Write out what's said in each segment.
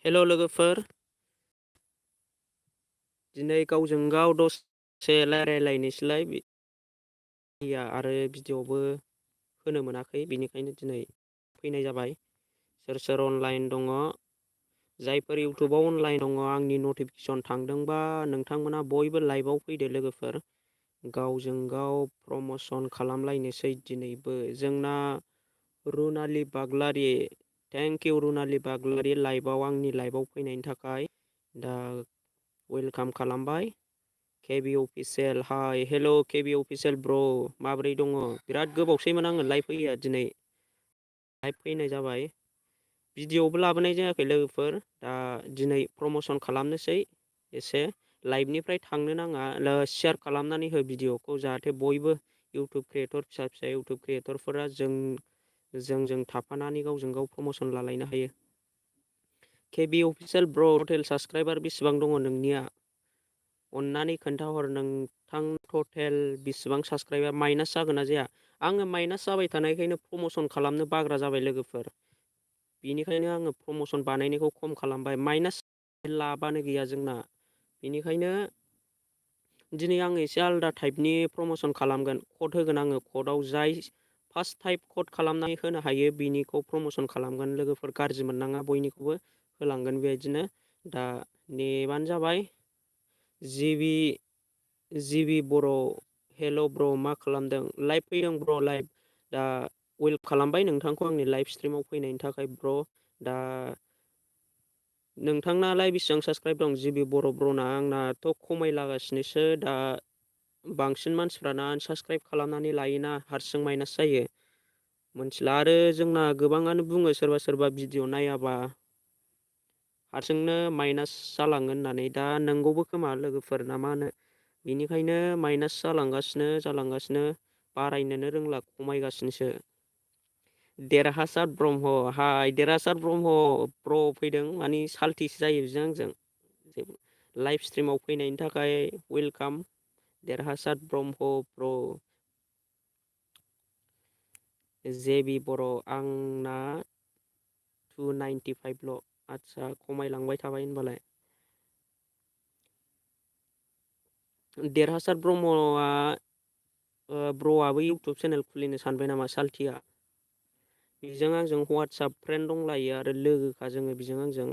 हेल' लोगोफोर, दिनै गावजों गाव दसे रायलायलायनोसैलाय आरो भिडिअ'बो होनो मोनाखै, बेनिखायनो दिनै फैनाय जाबाय। सोर सोर अनलाइन दङ? जायफोर इउटुबाव अनलाइन दङ, आंनि नटिफिकेसन थांदोंबा नोंथांमोना बयबो लाइभआव फैदो लोगोफोर। गावजों गाव प्रमसन खालामलायनोसै दिनैबो। जोंना रुनालि बाग्लारि, थेंक इउ रुनालि बाग्लारि, लाइभआव आंनि लाइभआव फैनायनि थाखाय दा वेलकाम खालामबाय। KB official, hi hello' KB official ब्र', माबोरै दङ? बिराद गोबावसैमोन आङो लाइभ फैया, दिनै लाइभ फैनाय जाबाय। भिडिअ'बो लाबोनाय जायाखै लोगोफोर, दा दिनै प्रमसन खालामनोसै एसे। लाइभनिफ्राय थांनो नाङा, शेयार खालामनानै हो भिडिअ'खौ, जाहाथे बयबो इउटुब क्रिएटर, फिसा फिसा इउटुब क्रिएटरफोरा जोंजों थाफानानै गावजों गाव प्रमसन लालायनो हायो। केबि अफिसियेल ब्र', टटेल साबस्क्राइबार बेसेबां दङ नोंनिया? अन्नानै खोन्थाहर नोंथां, टटेल बेसेबां साबस्क्राइबार माइनास जागोन ना जाया? आङो माइनास जाबाय थानायखायनो प्रमसन खालामनो बाग्रा जाबाय लोगोफोर। बेनिखायनो आङो प्रमसन बानायनायखौ खम खालामबाय। माइनास लाबानो गैया जोंना, बेनिखायनो दिनै आङो एसे आलदा टाइपनि प्रमसन खालामगोन। कड होगोन आङो, कडआव जाय फार्स्ट टाइप कड खालामनानै होनो हायो बिनिखौ प्रमसन खालामगोन लोगोफोर। गाज्रि मोननाङा, बयनिखौबो होलांगोन बेबायदिनो। दा नेबानो जाबाय। जिबि बर', हेल' ब्र', मा खालामदों? लाइभ फैदों ब्र', लाइभ। दा वेलकाम खालामबाय नोंथांखौ आंनि लाइभ स्ट्रिमाव फैनायनि थाखाय ब्र'। दा नोंथांनालाय बेसेबां साबस्क्राइब दं? जिबि बर' ब्र'ना आंनाथ' खमायलागासिनोसो। दा बांसिन मानसिफ्रानो आनसाबस्क्राइब खालामनानै लायोना, हारसिं माइनास जायो। मोनथिला, आरो जोंना गोबाङानो बुङो सोरबा सोरबा भिडिअ नायाबा हारसिंनो माइनास जालाङो होननानै। दा नंगौबो खोमा लोगोफोर, ना मा होनो? बेनिखायनो माइनास जालांगासिनो, बारायनोनो रोंला, खमायगासिनोसो। देरहासार ब्रह्म, हाय देरहासार ब्रह्म ब्र' फैदों, माने साल्थिसो जायो बिजों आंजों। लाइभ स्ट्रिमाव फैनायनि थाखाय वेलकाम देरहासार ब्रह्म ब्र'। जेबि बर', आंना 295ल'। आदसा, खमायलांबाय थाबाय होनबालाय। देरहासार ब्रह्मआ ब्र'आबो इउटुब चेनेल खुलिनो सानबाय नामा साल्थिया? बेजों आंजों वाट्साप फ्रेन्ड दंलायो आरो लोगोखा जोङो बेजों आंजों।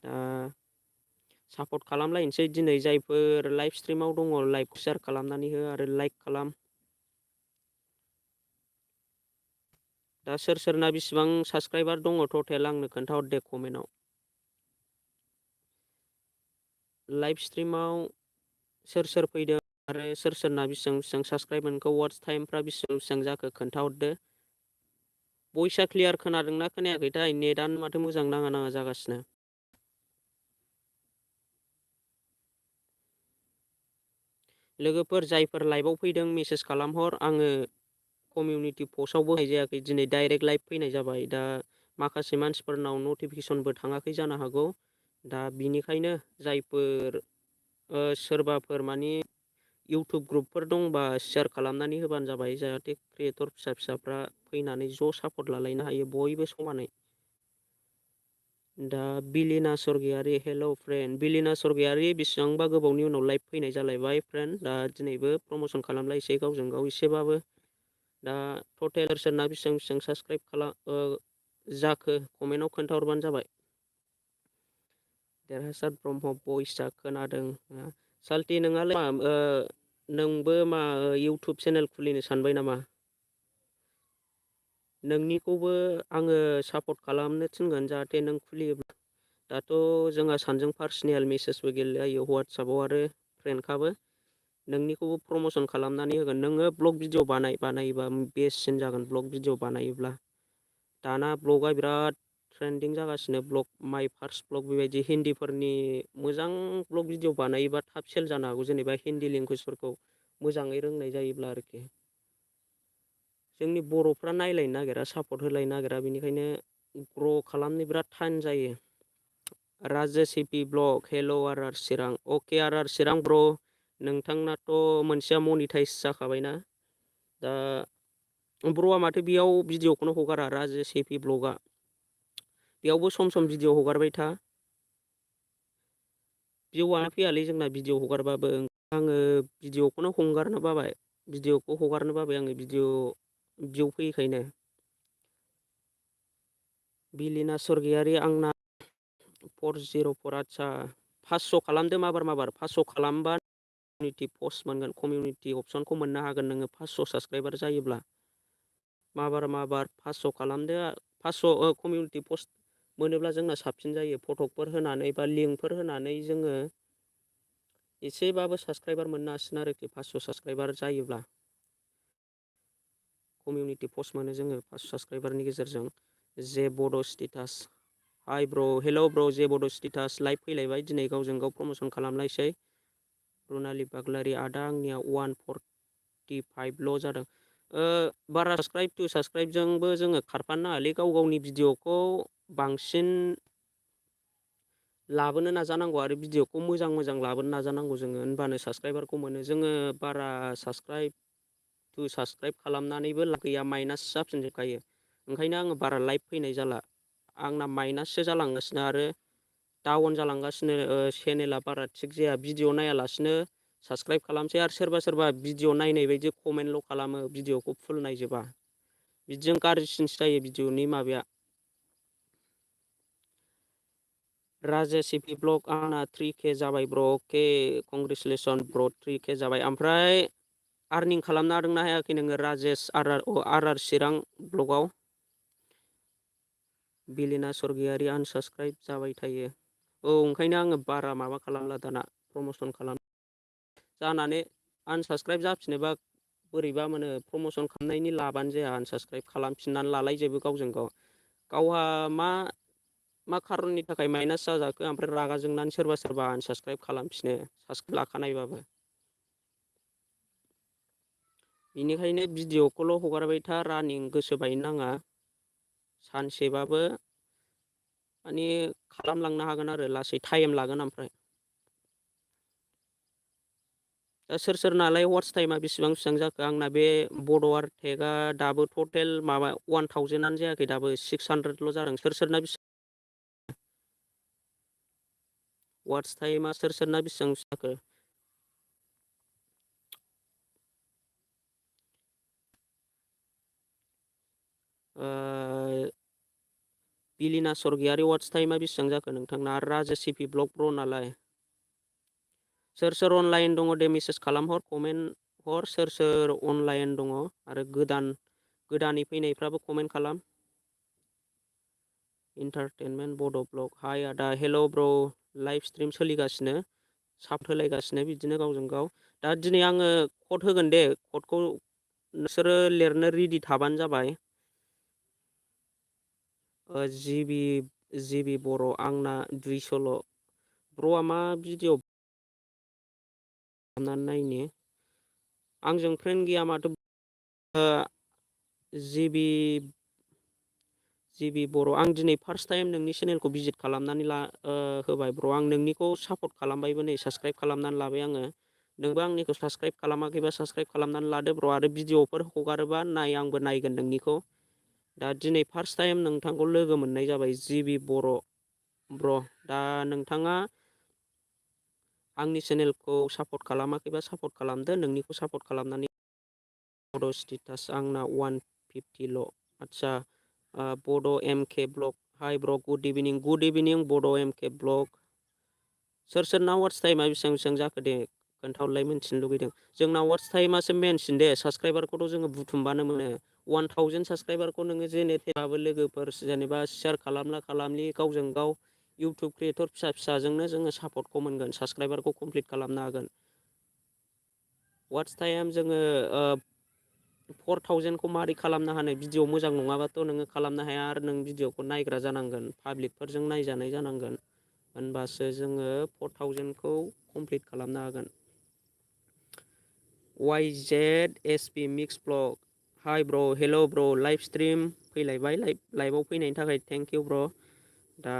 दा सापर्ट खालामलायनोसै दिनै। जायफोर लाइभ स्ट्रिमाव दङ लाइभखौ शेयार खालामनानै हो आरो लाइक खालाम। दा सोर सोरना बेसिबां साबस्क्राइबार दङ टटेल आंनो खोन्थाहर दे कमेन्टआव। लाइभ स्ट्रिमाव सोर सोर फैदों आरो सोर सोरना बेसेबां साबस्क्राइब मोनखो, वाट्स टाइमफ्रा बेसेबां जाखो खोन्थाहरदो। भइसआ क्लियार खोनादोंना खोनायाखैथाय? नेटआनो माथो मोजां नाङा जागासिनो। लोगोफोर जायफोर लाइभआव फैदों मेसेज खालामहर। आङो कमिउनिटि पस्टआवबो होनाय जायाखै, दिनै डाइरेक्ट लाइभ फैनाय जाबाय। दा माखासे मानसिफोरनाव नटिफिकेसनबो थाङाखै जानो हागौ। दा बिनिखायनो जायफोर सोरबाफोर माने इउटुब ग्रुपफोर दंबा शेयार खालामनानै होबानो जाबाय, जाहाथे क्रिएटर फिसा फिसाफ्रा फैनानै ज' सापर्ट लालायनो हायो बयबो समानै। दा बिलिना स्वर्गियारि, हेल' फ्रेन्ड बिलिना स्वर्गियारि, बेसेबांबा गोबावनि उनाव लाइभ फैनाय जालायबाय फ्रेन्ड। दा दिनैबो प्रमसन खालामलायसै गावजों गाव एसेबाबो। दा टटेल सोरना बेसेबां साबस्क्राइब जाखो कमेन्टआव खोन्थाहरबानो जाबाय। देरहासार ब्रह्म, भइसआ खोनादों। साल्थि, नोंहालाय नोंबो मा इउटुब चेनेल खुलिनो सानबाय नामा? नोंनिखौबो आङो सापर्ट खालामनो थिनगोन, जाहाथे नों खुलियोब्ला। दाथ' जोंहा सानैजों पार्सनेल मेसेजबो गेलेलायो वाट्सापाव आरो फ्रेन्डखाबो। नोंनिखौबो प्रमसन खालामनानै होगोन। नोङो ब्लग भिडिअ बानायोबा बेस्टसिन जागोन। ब्लग भिडिअ बानायोब्ला दाना ब्लगआ बिराद ट्रेन्डिं जागासिनो। ब्लग, माइ फार्स्ट ब्लग, बेबायदि हिन्दीफोरनि मोजां ब्लग भिडिअ बानायोबा थाब सेल जानो हागौ, जेनेबा हिन्दी लेंगुवेजफोरखौ मोजाङै रोंनाय जायोब्ला आरोखि। जोंनि बर'फ्रा नायलायनो नागिरा, सापर्ट होलायनो नागिरा, बेनिखायनो ग्र' खालामनो बिराद टान जायो। राजेसिपि ब्लग, हेल' आर चिरां, अके आर चिरां ब्र', नोंथांनाथ' मोनसेया मनिटाइज जाखाबायना। दा ब्र'आ माथो बेयाव भिडिअखौनो हगारा, राजेसिपि ब्लगआ। बेयावबो सम सम भिडिअ हगारबाय था। भिउआनो फैयालै जोंना भिडिअ हगारबाबो। आङो भिडिअखौनो हगारनो बाबाय। भिडिअखौ हगारनो बाबाय आङो भिउ फैयैखायनो। बिलिना स्वर्गियारि आंना 404 आदसा 500 खालामदो माबार 500 खालामबा कमिउनिटि पस्ट मोनगोन। कमिउनिटि अपसनखौ मोननो हागोन नोङो 500 साबस्क्राइबार जायोब्ला। माबार 500 खालामदो 500 कमिउनिटि पस्ट मोनोब्ला जोंना साबसिन जायो। फटकफोर होनानै बा लिंकफोर होनानै जोङो एसेबाबो साबस्क्राइबार मोननो हासिगोन आरोखि 500 साबस्क्राइबार जायोब्ला। कमिउनिटि पस्ट मोनो जोङो 500 साबस्क्राइबारनि गेजेरजों। जे बड' स्टेटास हाय ब्र' हेल' ब्र' जे बड' स्टेटास लाइभ फैलायबाय। दिनै गावजों गाव प्रमसन खालामलायसै। रुनालि बाग्लारि आदा आंनिया 145ल' जादों। बारा साबस्क्राइबजोंबो जोङो खारफानो नाङालै। गाव गावनि भिडिअ'खौ बांसिन लाबोनो नाजानांगौ आरो भिडिअ'खौ मोजां लाबोनो नाजानांगौ जोङो। होनबानो साबस्क्राइबारखौ मोनो। जोङो बारा साबस्क्राइब खालामनानैबो लाब गैया, माइनास जाफिनजोबखायो। ओंखायनो आङो बारा लाइभ फैनाय जाला। आंना माइनाससो जालांगासिनो आरो डाउन जालांगासिनो। चेनेला बारा थिग जाया। भिडिअ' नायालासिनो साबस्क्राइब खालामसै आरो सोरबा भिडिअ' नायनाय बायदि कमेन्टल' खालामो। भिडिअ'खौ फुल नायजोबा। बिदिजों गाज्रिसिनसो जायो भिडिअ'नि माबाया। राजेश सिपि ब्लग आंना 3K जाबाय ब्र'। अके कंग्रेसुलेसन ब्र' 3K जाबाय। ओमफ्राय आर्निं खालामनो हादोंना हायाखै नोङो राजेश आर चिरां ब्लगआव? बिलिना स्वर्गियारि आनसाबस्क्राइब जाबाय थायो। औ ओंखायनो आङो बारा माबा खालामला दाना प्रमसन खालाम जानानै आनसाबस्क्राइब जाफिनोबा बोरैबा मोनो। प्रमसन खालामनायनि लाबानो जाया। आनसाबस्क्राइब खालामफिननानै लालायजोबो गावजों गाव। गावहा मा खारननि थाखाय माइनास जाजाखो ओमफ्राय रागा जोंनानै सोरबा आनसाबस्क्राइब खालामफिनो साबसक्राइब लाखानायबाबो। बेनिखायनो भिडिअ'खौल' हगारबाय था। रानिं गोसो बायनो नाङा। सानसेबाबो माने खालामलांनो हागोन आरो लासै टाइम लागोन। ओमफ्राय दा सोरनालाय वाट्स टाइमा बेसेबां जाखो? आंना बे बड'आर टेकआ दाबो टटेल माबा 1000आनो जायाखै दाबो 600ल' जादों। सोरना वाट्स टाइमा सोरना बेसेबां जाखो? बिलिना स्वर्गियारि वाट्स टाइमा बेसेबां जाखो नोंथांना? आरो राजेश सिपि ब्लग ब्र' नालाय सोर अनलाइन दङ दे मेसेज खालामहर, कमेन्ट हर। सोर अनलाइन दङ आरो गोदानै फैनायफ्राबो कमेन्ट खालाम। इन्टारटेनमेन्ट बड' ब्लग हाय आदा हेल' ब्र' लाइभ स्ट्रिम सोलिगासिनो। सापर्ट होलायगासिनो बिदिनो गावजों गाव। दा दिनै आङो कड होगोन दे। कडखौ नोंसोरो लिरनो रेडि थाबानो जाबाय। जिबि बर' आंना 200ल'। ब्र'आ मा भिडिअ' खालामनानै नायनि आंजों फ्रेन्ड गैया माथो। जिबि बर' आं दिनै फार्स्ट टाइम नोंनि चेनेलखौ भिजिट खालामनानै होबाय ब्र'। आं नोंनिखौ सापर्ट खालामबायबो नै साबसक्राइब खालामनानै लाबाय आङो। नोंबो आंनिखौ साबसक्राइब खालामाखैबा साबसक्राइब खालामनानै लादो ब्र'। आरो भिडिअफोर हगारोबा आंबो नायगोन नोंनिखौ। दा दिनै फार्स्ट टाइम नोंथांखौ लोगो मोननाय जाबाय जिबि बर' ब्र'। दा नोंथाङा आंनि चेनेलखौ सापर्ट खालामाखैबा सापर्ट खालामदो। नोंनिखौ सापर्ट खालामनानै बड' स्टेटास आंना 150ल'। आदसा बड' एमके ब्लग हाय ब्र' गुड इभिनिं बड' एमके ब्लग। सोरना वाट्स टाइमा बेसेबां जाखो दे खोन्थाहरलाय मिथिनो लुगैदों। जोंना वाट्स टाइमासो मेनसिन दे। साबसक्राइबारखौथ' जोङो बुथुमबानो मोनो। 1000 साबसक्राइबारखौ नोङो जेने थेबाबो लोगोफोर जेनेबा सेयार खालामला गावजों गाव इउटुब क्रियेटर फिसाजोंनो जोङो सापर्टखौ मोनगोन। साबसक्राइबारखौ कमप्लिट खालामनो हागोन। वाट्स टाइम जोङो 4000खौ मारै खालामनो हानो? भिडिअ मोजां नङाबाथ' नोङो खालामनो हाया। आरो नों भिडिअखौ नायग्रा जानांगोन। पाब्लिकफोरजों नायजानाय जानांगोन। होनबासो जोङो 4000खौ कमप्लिट खालामनो हागोन। YZSP मिक्स ब्लग हाय ब्र' हेल' ब्र' लाइभ स्ट्रिम फैलायबाय। लाइभआव फैनायनि थाखाय थेंक इउ ब्र'। दा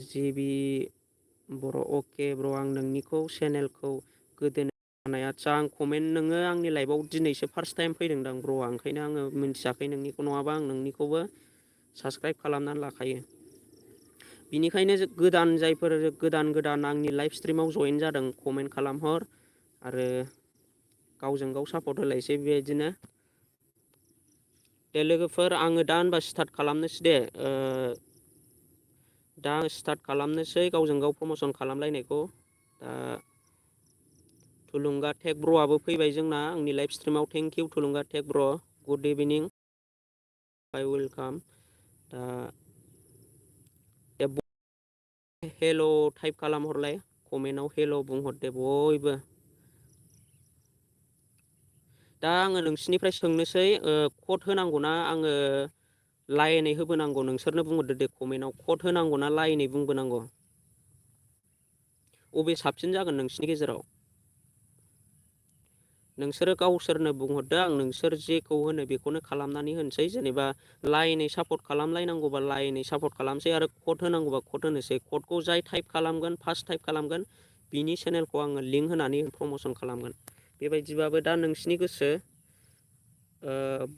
जिबि बर' अके ब्र' आं नोंनिखौ चेनेलखौ गोदोनो आदसा आं कमेन्ट नोङो आंनि लाइफआव दिनैसो फार्स्ट टाइम फैदोंदां ब्र'आ। ओंखायनो आङो मिन्थियाखै नोंनिखौ। नङाबा आं नोंनिखौबो साबसक्राइब खालामनानै लाखायो। बिनिखायनो जायफोर गोदान आंनि लाइभ स्ट्रिमाव जइन जादों कमेन्ट खालामहर आरो गावजों गाव सापर्ट होलायसै बेबायदिनो। दे लोगोफोर आङो दा होनबा स्टार्ट खालामनोसै दे। दा स्टार्ट खालामनोसै गावजों गाव प्रमसन खालामलायनायखौ। दा थुलुंगा टेक ब्र'आबो फैबाय जोंना आंनि लाइभ स्ट्रिमाव। थेंक इउ थुलुंगा टेक ब्र', गुड इभिनिं, वेलकाम। दा हेल' टाइप खालामहरलाय, कमेन्टआव हेल' बुंहरदे बयबो। दा आङो नोंसिनिफ्राय सोंनोसै कड होनांगौना आङो लाइनै होबोनांगौ? नोंसोरनो बुंहरदो दे कमेन्टआव, कड होनांगौ ना लाइनै बुंबोनांगौ? अबे साबसिन जागोन नोंसिनि गेजेराव? नोंसोरो गावसोरनो बुंहरदो, आं नोंसोर जेखौ होनो बेखौनो खालामनानै होनोसै। जेनेबा लाइनै सापर्ट खालामलायनांगौबा लाइनै सापर्ट खालामसै आरो कड होनांगौबा कड होनोसै। कडखौ जाय टाइप खालामगोन, फार्स्ट टाइप खालामगोन, बिनि चेनेलखौ आङो लिंक होनानै प्रमसन खालामगोन। बेबायदिबाबो दा नोंसिनि गोसो।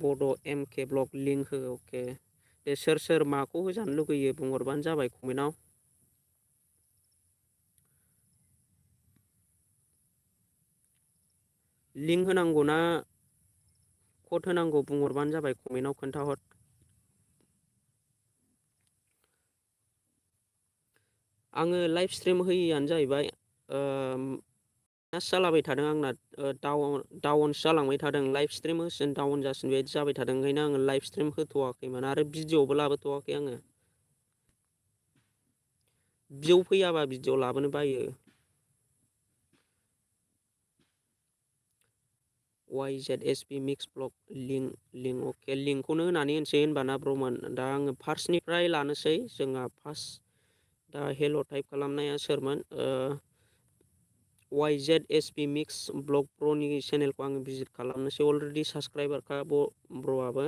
बड' MK ब्लग लिंक हो, अके। दे सोर सोर माखौ होजानो लुगैयो बुंहरबानो जाबाय कमेन्टआव। लिंक होनांगौ ना कड होनांगौ बुंहरबानो जाबाय कमेन्टआव खोन्थाहर। आङो लाइभ स्ट्रिम होयैआनो जाहैबाय जालाबाय थादों आंना, डाउनसो जालांबाय थादों। लाइभ स्ट्रिम होसिन डाउन जासिन बेबायदि जाबाय थादों। ओंखायनो आङो लाइभ स्ट्रिम होथ'वाखैमोन आरो भिडिअ'बो लाबोथ'वाखै आङो। भिउ फैयाबा भिडिअ लाबोनो बायो। YZSP मिक्स ब्लग लिंक अके, लिंकखौनो होनानै होनसै होनबाना ब्रमोन। दा आङो फार्स्टनिफ्राय लानोसै। जोंहा फार्स्ट दा हेल' टाइप खालामनाया सोरमोन? YZSP मिक्स ब्लग ब्र'नि चेनेलखौ आङो भिजिट खालामनोसै। अलरेडि साबसक्राइबारखा ब्र'आबो।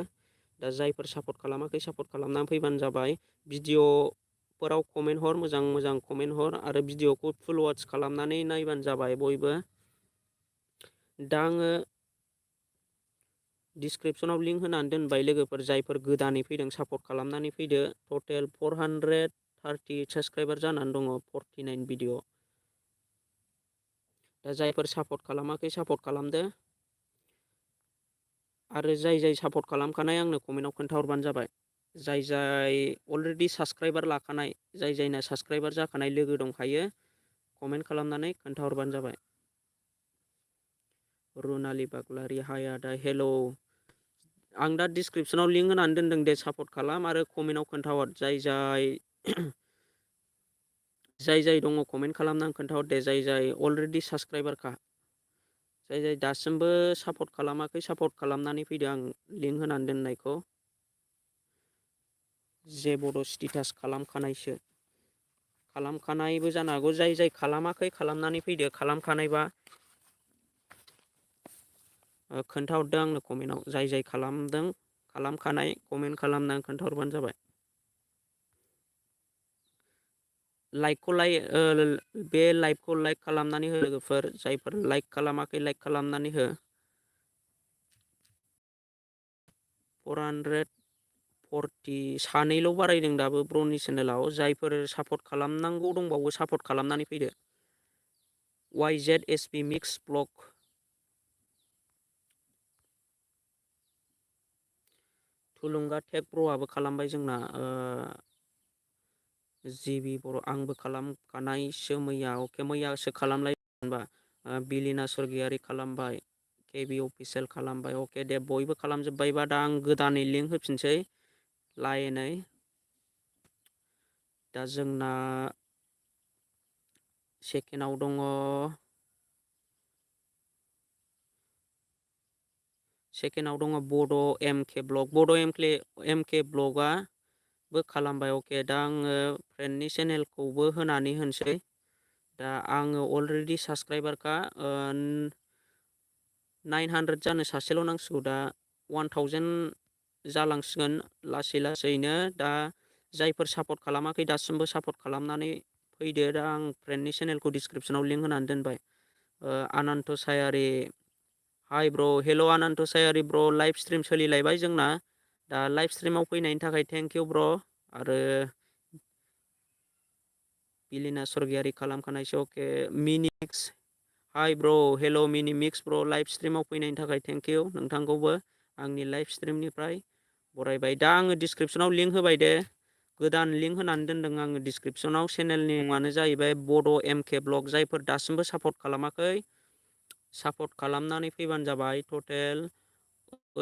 दा जायफोर सापर्ट खालामाखै सापर्ट खालामनानै फैबानो जाबाय। भिडिअ'फोराव कमेन्ट हर, मोजां मोजां कमेन्ट हर आरो भिडिअ'खौ फुल वाच खालामनानै नायबानो जाबाय बयबो। दा आङो डिसक्रिपसनाव लिंक होनानै दोनबाय लोगोफोर, जायफोर गोदानै फैदों सापर्ट खालामनानै फैदो। टटेल 430 साबसक्राइबार जानानै दङ, 49 भिडिअ'। दा जायफोर सापर्ट खालामाखै सापर्ट खालामदो आरो जाय सापर्ट खालामखानाय आंनो कमेन्टआव खोन्थाहरबानो जाबाय। जाय अलरेडि साबसक्राइबार लाखानाय, जायना साबसक्राइबार जाखानाय लोगो दंखायो, कमेन्ट खालामनानै खोन्थाहरबानो जाबाय। रुनालि बाग्लारि, हाय आदा, हेल'। आं दा डिसक्रिपसनाव लिंक होनानै दोनदों, दे सापर्ट खालाम आरो कमेन्टआव खोन्थाहर। जाय दङ कमेन्ट खालामनानै खोन्थाहर दे। जाय अलरेडि साबसक्राइबारखा, जाय दासिमबो सापर्ट खालामाखै सापर्ट खालामनानै फैदो आं लिंक होनानै दोननायखौ। जे बड' स्टेटास खालामखानायसो, खालामखानायबो जानो हागौ। जाय खालामाखै खालामनानै फैदो, खालामखानायबा खोन्थाहरदो आंनो कमेन्टआव। जाय खालामदों, खालामखानाय, कमेन्ट खालामनानै खोन्थाहरबानो जाबाय। बे लाइभखौ लाइक खालामनानै हो लोगोफोर। जायफोर लाइक खालामाखै लाइक खालामनानै हो। 440 सानैल' बारायदों दाबो ब्र'नि चेनेलाव। जायफोर सापर्ट खालामनांगौ दंबावो सापर्ट खालामनानै फैदो। YZSP mix blog. थुलुंगा टेक ब्र'आबो खालामबाय जोंना। जिबि बर' आंबो खालामखानायसो मैया, अके। मैयासो खालामलायबा बिलिना सरगियारि खालामबाय, केबि अफिसियेल खालामबाय, अके दे बयबो खालामजोब्बायबा दा आं गोदानै लिंक होफिनसै लाइनै। दा जोंना सेकेन्डआव दङ बड' MK ब्लग। बड' MK ब्लगआबो खालामबाय, अके। दा आङो फ्रेन्डनि चेनेलखौबो होनानै होनसै। दा आङो अलरेडि साबसक्राइबारखा, 900 जानो सासेल' नांसिगौ। दा 1000 जालांसिगोन लासै लासैनो। दा जायफोर सापर्ट खालामाखै दासिमबो सापर्ट खालामनानै फैदो। दा आं फ्रेन्डनि चेनेलखौ डिसक्रिपसनाव लिंक होनानै दोनबाय। आनन्त सायारि, हाय ब्र', हेल' आनन्त सायारि ब्र'। लाइभ स्ट्रिम सोलिलायबाय जोंना। दा लाइभ स्ट्रिमाव फैनायनि थाखाय थेंक इउ ब्र'। आरो बिलिना सरगियारि खालामखानायसो अके मिनिक्स हाय ब्र हेल' मिनि मिक्स ब्र लाइभ स्ट्रिमाव फैनायनि थाखाय थेंक इउ नोंथांखौबो आंनि लाइभ स्ट्रिमनिफ्राय बरायबाय। दा आङो डिसक्रिपसनाव लिंक होबाय दे, गोदान लिंक होनानै दोनदों आङो डिसक्रिपसनाव। चेनेलनि मुङानो जाहैबाय बड' एम के ब्लग। जायफोर दासिमबो सापर्ट खालामाखै सापर्ट खालामनानै फैबानो जाबाय। टटेल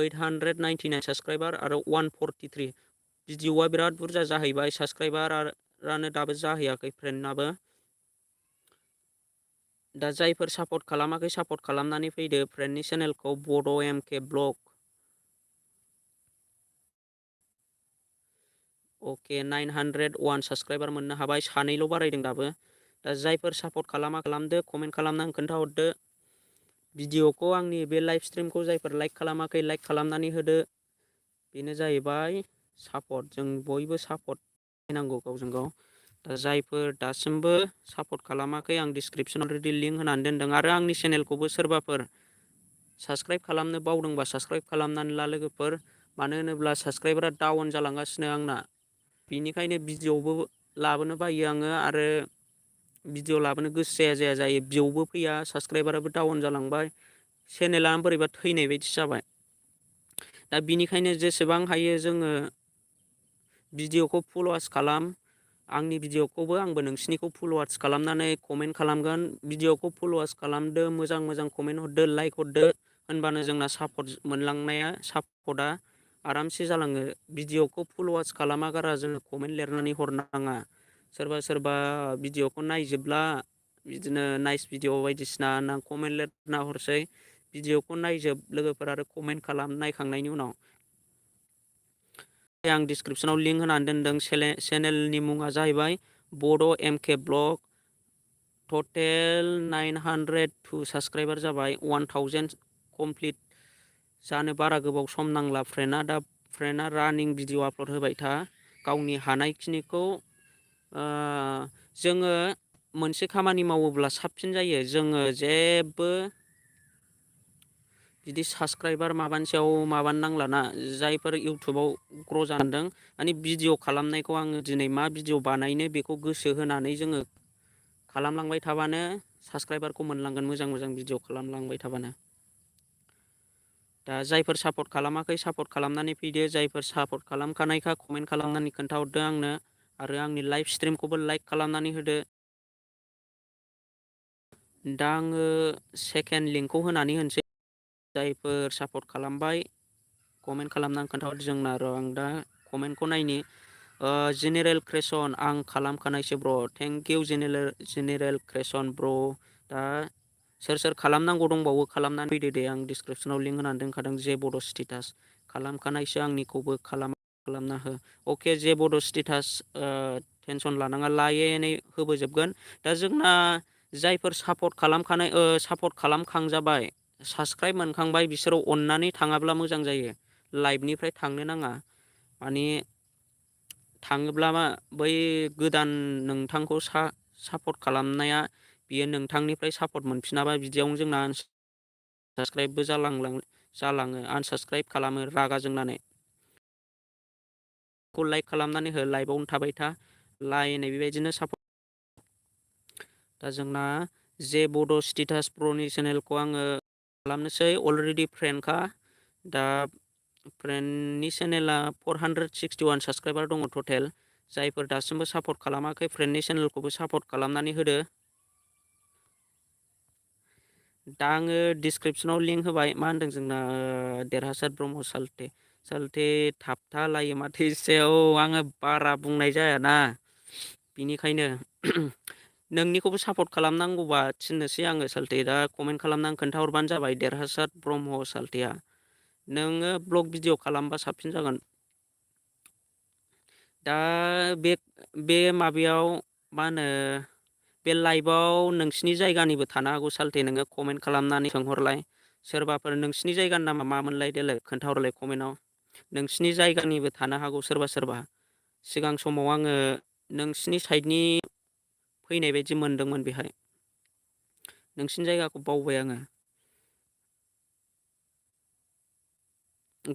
899 साबसक्राइबार आरो 143 भिडिअआ बिराद बुरजा जाहैबाय। साबसक्राइबारानो दाबो जाहैयाखै फ्रेन्डनाबो। दा जायफोर सापर्ट खालामाखै सापर्ट खालामनानै फैदो फ्रेन्डनि चेनेलखौ बड' एम के ब्लग। अके 901 साबसक्राइबार मोननो हाबाय, सानैल' बारायदों दाबो। दा जायफोर सापर्ट खालामदो कमेन्ट खालामनानै खोन्थाहरदो। भिडिअखौ आंनि बे लाइभ स्ट्रिमखौ जायफोर लाइक खालामाखै लाइक खालामनानै होदो। बेनो जाहैबाय सापर्ट। जों बयबो सापर्ट नांगौ गावजों गाव। दा जायफोर दासिमबो सापर्ट खालामाखै आं डिसक्रिपसनाव अलरेडि लिंक होनानै दोनदों। आरो आंनि चेनेलखौबो सोरबाफोर साबसक्राइब खालामनो बावदोंबा साबसक्राइब खालामनानै ला लोगोफोर। मानो होनोब्ला साबसक्राइबारा डाउन जालांगासिनो आंना। बिनिखायनो भिडिअबो लाबोनो बायो आङो आरो भिडिअ लाबोनो गोसो जाया जायो। भिउबो फैया, साबसक्राइबाराबो डाउन जालांबाय। चेनेला बोरैबा थैनाय बायदि जाबाय। दा बिनिखायनो जेसेबां हायो जोङो भिडिअखौ फल'वार्स खालाम। आंनि भिडिअखौबो आंबो नोंसिनिखौ फल'वार्स खालामनानै कमेन्ट खालामगोन। भिडिअखौ फल'वार्स खालामदो, मोजां मोजां कमेन्ट हरदो, लाइक हरदो। होनबानो जोंना सापर्ट मोनलांनाया सापर्टआ आरामसे जालाङो। भिडिअखौ फल'वार्स खालामागारा जोङो कमेन्ट लिरनानै हरनाङा। सोरबा सोरबा भिडिअखौ नायजोबला बिदिनो नाइस भिडिअ बायदिसिना होनना कमेन्ट लिरना हरसै। भिडिअखौ नायजोब लोगोफोर आरो कमेन्ट खालाम नायखांनायनि उनाव। आं डिसक्रिपसनाव लिंक होनानै दोनदों। चेनेलनि मुङा जाहैबाय बड' एम के ब्लग। टटेल 902 साबसक्राइबार जाबाय। 1000 कमप्लिट जानो बारा गोबाव सम नांला फ्रेन्डआ। दा फ्रेन्डआ रानिं भिडिअ आपल'ड होबाय था गावनि हानायखिनिखौ। जोङो मोनसे खामानि मावोब्ला साबसिन जायो। जोङो जेबो बिदि साबसक्राइबार माबानि सायाव माबानो नांलाना। जायफोर इउटुबाव ग्र' जानदों माने भिडिअ खालामनायखौ आङो दिनै मा भिडिअ बानायनो बेखौ गोसो होनानै जोङो खालामलांबाय थाबानो साबसक्राइबारखौ मोनलांगोन। मोजां मोजां भिडिअ खालामलांबाय थाबानो। दा जायफोर सापर्ट खालामाखै सापर्ट खालामनानै फैदो। जायफोर सापर्ट खालामखानायखा कमेन्ट खालामनानै खोन्थाहरदो आंनो। आरो आंनि लाइभ स्ट्रिमखौबो लाइक खालामनानै होदो। दा आङो सेकेन्ड लिंकखौ होनानै होनोसै। जायफोर सापर्ट खालामबाय कमेन्ट खालामनानै खोन्थाहरदो जोंना। र' आं दा कमेन्टखौ नायनि। जेनेरेल क्रेसन आं खालामखानायसो ब्र'। थेंक इउ जेनेरेल क्रेसन ब्र'। दा सोर सोर खालामनांगौ दंबावो खालामनानै फैदो दे। आं डिसक्रिपसनाव लिंक होनानै दोनखादों जे बड' स्टेटास खालामखानायसो। आंनिखौबो खालामना हो। अके जे बड' स्टेटास टेनसन लानाङा लायेनै होबोजोबगोन। दा जोंना जायफोर सापर्ट खालामखांजाबाय साबसक्राइब मोनखांबाय बिसोरो अननानै थाङाब्ला मोजां जायो। लाइभनिफ्राय थांनो नाङा। माने थाङोब्ला मा बै गोदान नोंथांखौ सापर्ट खालामनाया बियो नोंथांनिफ्राय सापर्ट मोनफिनाबा बिदियावनो जोंना साबसक्राइबबो जालाङो आनसाबसक्राइब खालामो रागा जोंनानै। खौ लाइक खालामनानै हो, लाइभआवनो थाबाय था। लाइनै बेबायदिनो सापर्ट। दा जोंना जे बड' स्टेटास प्र'नि चेनेलखौ आङो खालामनोसै। अलरेडि फ्रेन्डखा। दा फ्रेन्डनि चेनेला 461 साबसक्राइबार दङ टटेल। जायफोर दासिमबो सापर्ट खालामाखै फ्रेन्डनि चेनेलखौबो सापर्ट खालामनानै होदो। दा आङो डिसक्रिपसनाव लिंक होबाय। मा होनदों जोंना देरहासार ब्रह्म साल्थे थाबथालायो माथो एसेयाव आङो बारा बुंनाय जायाना। बिनिखायनो नोंनिखौबो सापर्ट खालामनांगौबा थिननोसै आङो साल्थे। दा कमेन्ट खालामनानै खोन्थाहरबानो जाबाय देरहासार ब्रह्म साल्थेया। नोङो ब्लग भिडिअ खालामबा साबसिन जागोन। दा बे माबायाव मा होनो बे लाइभआव नोंसिनि जायगानिबो थानो हागौ साल्थे। नोङो कमेन्ट खालामनानै सोंहरलाय। सोरबाफोर नोंसिनि जायगानि नामा मामोनलाय देलाय खोन्थाहरलाय कमेन्टआव। नोंसिनि जायगानिबो थानो हागौ सोरबा सोरबा। सिगां समाव आङो नोंसिनि साइडनि फैनाय बायदि मोनदोंमोन बेहाय। नोंसिनि जायगाखौ बावबाय आङो।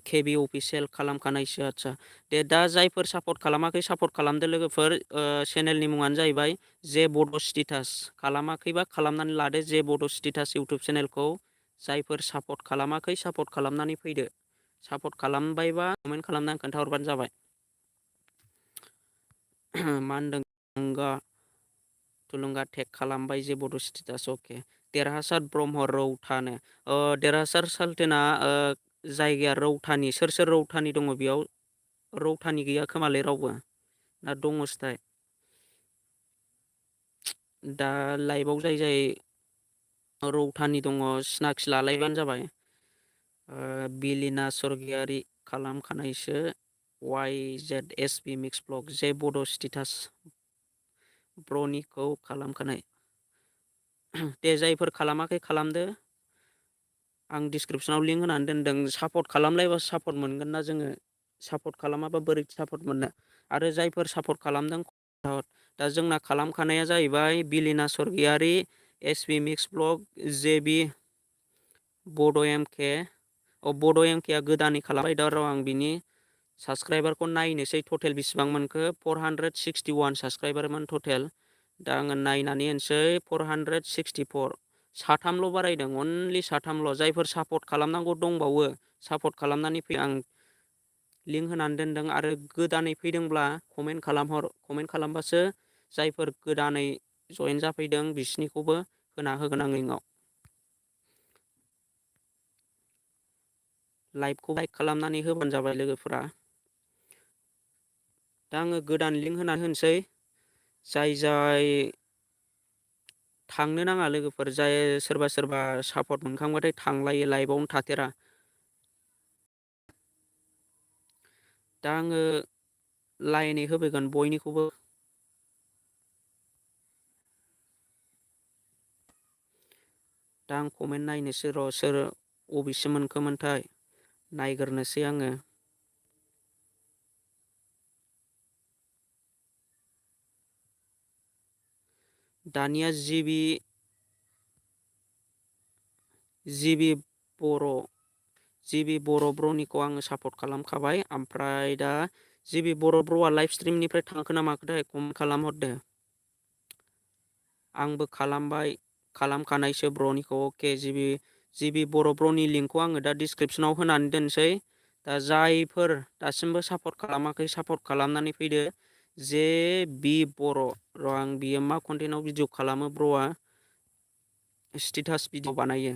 केबि अफिसियेल खालामखानायसो आदसा दे दा जायफोर सापर्ट खालामाखै सापर्ट खालामदो लोगोफोर चेनेलनि मुङानो जाहैबाय जे बड' स्टेटास खालामाखैबा खालामनानै लादो जे बड' स्टेटास इउटुब चेनेलखौ जायफोर सापर्ट खालामाखै सापर्ट खालामनानै फैदो सापर्ट खालामबायबा कमेन्ट खालामनानै खोन्थाहरबानो जाबाय मा होनदों थुलुंगा टेग खालामबाय जे बड' स्टेटास अके देरहासार ब्रह्म रौथानो देरहासार साल्टेना जायगाया रौथानि सोर रौथानि दङ बेयाव रौथानि गैया खोमालै रावबो ना दङसोथाय दा लाइभआव जाय रौथानि दङ सिनाखि लालायबानो जाबाय बिलिना सरगियारि खालामखानायसो YZSB मिक्स ब्लग जे बड' स्टेटास ब्रनिखौ खालामखानाय दे जायफोर खालामाखै खालामदो आं डिसक्रिपसनाव लिंक होनानै दोनदों सापर्ट खालामलायबासो सापर्ट मोनगोन ना जोङो सापर्ट खालामाबा बोरै सापर्ट मोननो आरो जायफोर सापर्ट खालामदों दा जोंना खालामखानाया जाहैबाय बिलिना सरगियारि SB मिक्स ब्लग JB बड' MK बड' MKआ गोदानै खालामबाय दा र' आं बिनि साबसक्राइबारखौ नायनोसै टटेल बेसिबां मोनखो 461 साबसक्राइबारमोन टटेल दा आङो नायनानै होनसै 464 साथामल' बारायदों अनलि साथामल' जायफोर सापर्ट खालामनांगौ दंबावो सापर्ट खालामनानै फै आं लिंक होनानै दोनदों आरो गोदानै फैदोंब्ला कमेन्ट खालामबासो जायफोर गोदानै जयेन जाफैदों बिसिनिखौबो होना होगोन आं लिंकआव लाइभखौ लाइक खालामनानै होबानो जाबाय लोगोफोरा दा आङो गोदान लिंक होनानै होनोसै जाय थांनो नाङा लोगोफोर जाय सोरबा सापर्ट मोनखांबाथाय थांलायो लाइभआवनो थाथेरा दा आङो लाइनै होफैगोन बयनिखौबो दा आं कमेन्ट नायनोसै र' सोर अबेसे मोनखोमोनथाय नायग्रोनोसै आङो दानिया जिबि बर' ब्रनिखौ आङो सापर्ट खालामखाबाय ओमफ्राय दा जिबि बर' ब्र'आ लाइभ स्ट्रिमनिफ्राय थांखो ना माखोथाय कमेन्ट खालामहरदो आंबो खालामखानायसो ब्रनिखौ अके जिबि बर' ब्रनि लिंकखौ आङो दा डिसक्रिपसनाव होनानै दोनसै दा जायफोर दासिमबो सापर्ट खालामाखै सापर्ट खालामनानै फैदो जे बि बर' र' आं बियो मा कन्टेन्टआव भिडिअ खालामो ब्र'आ स्टेटास भिडिअ बानायो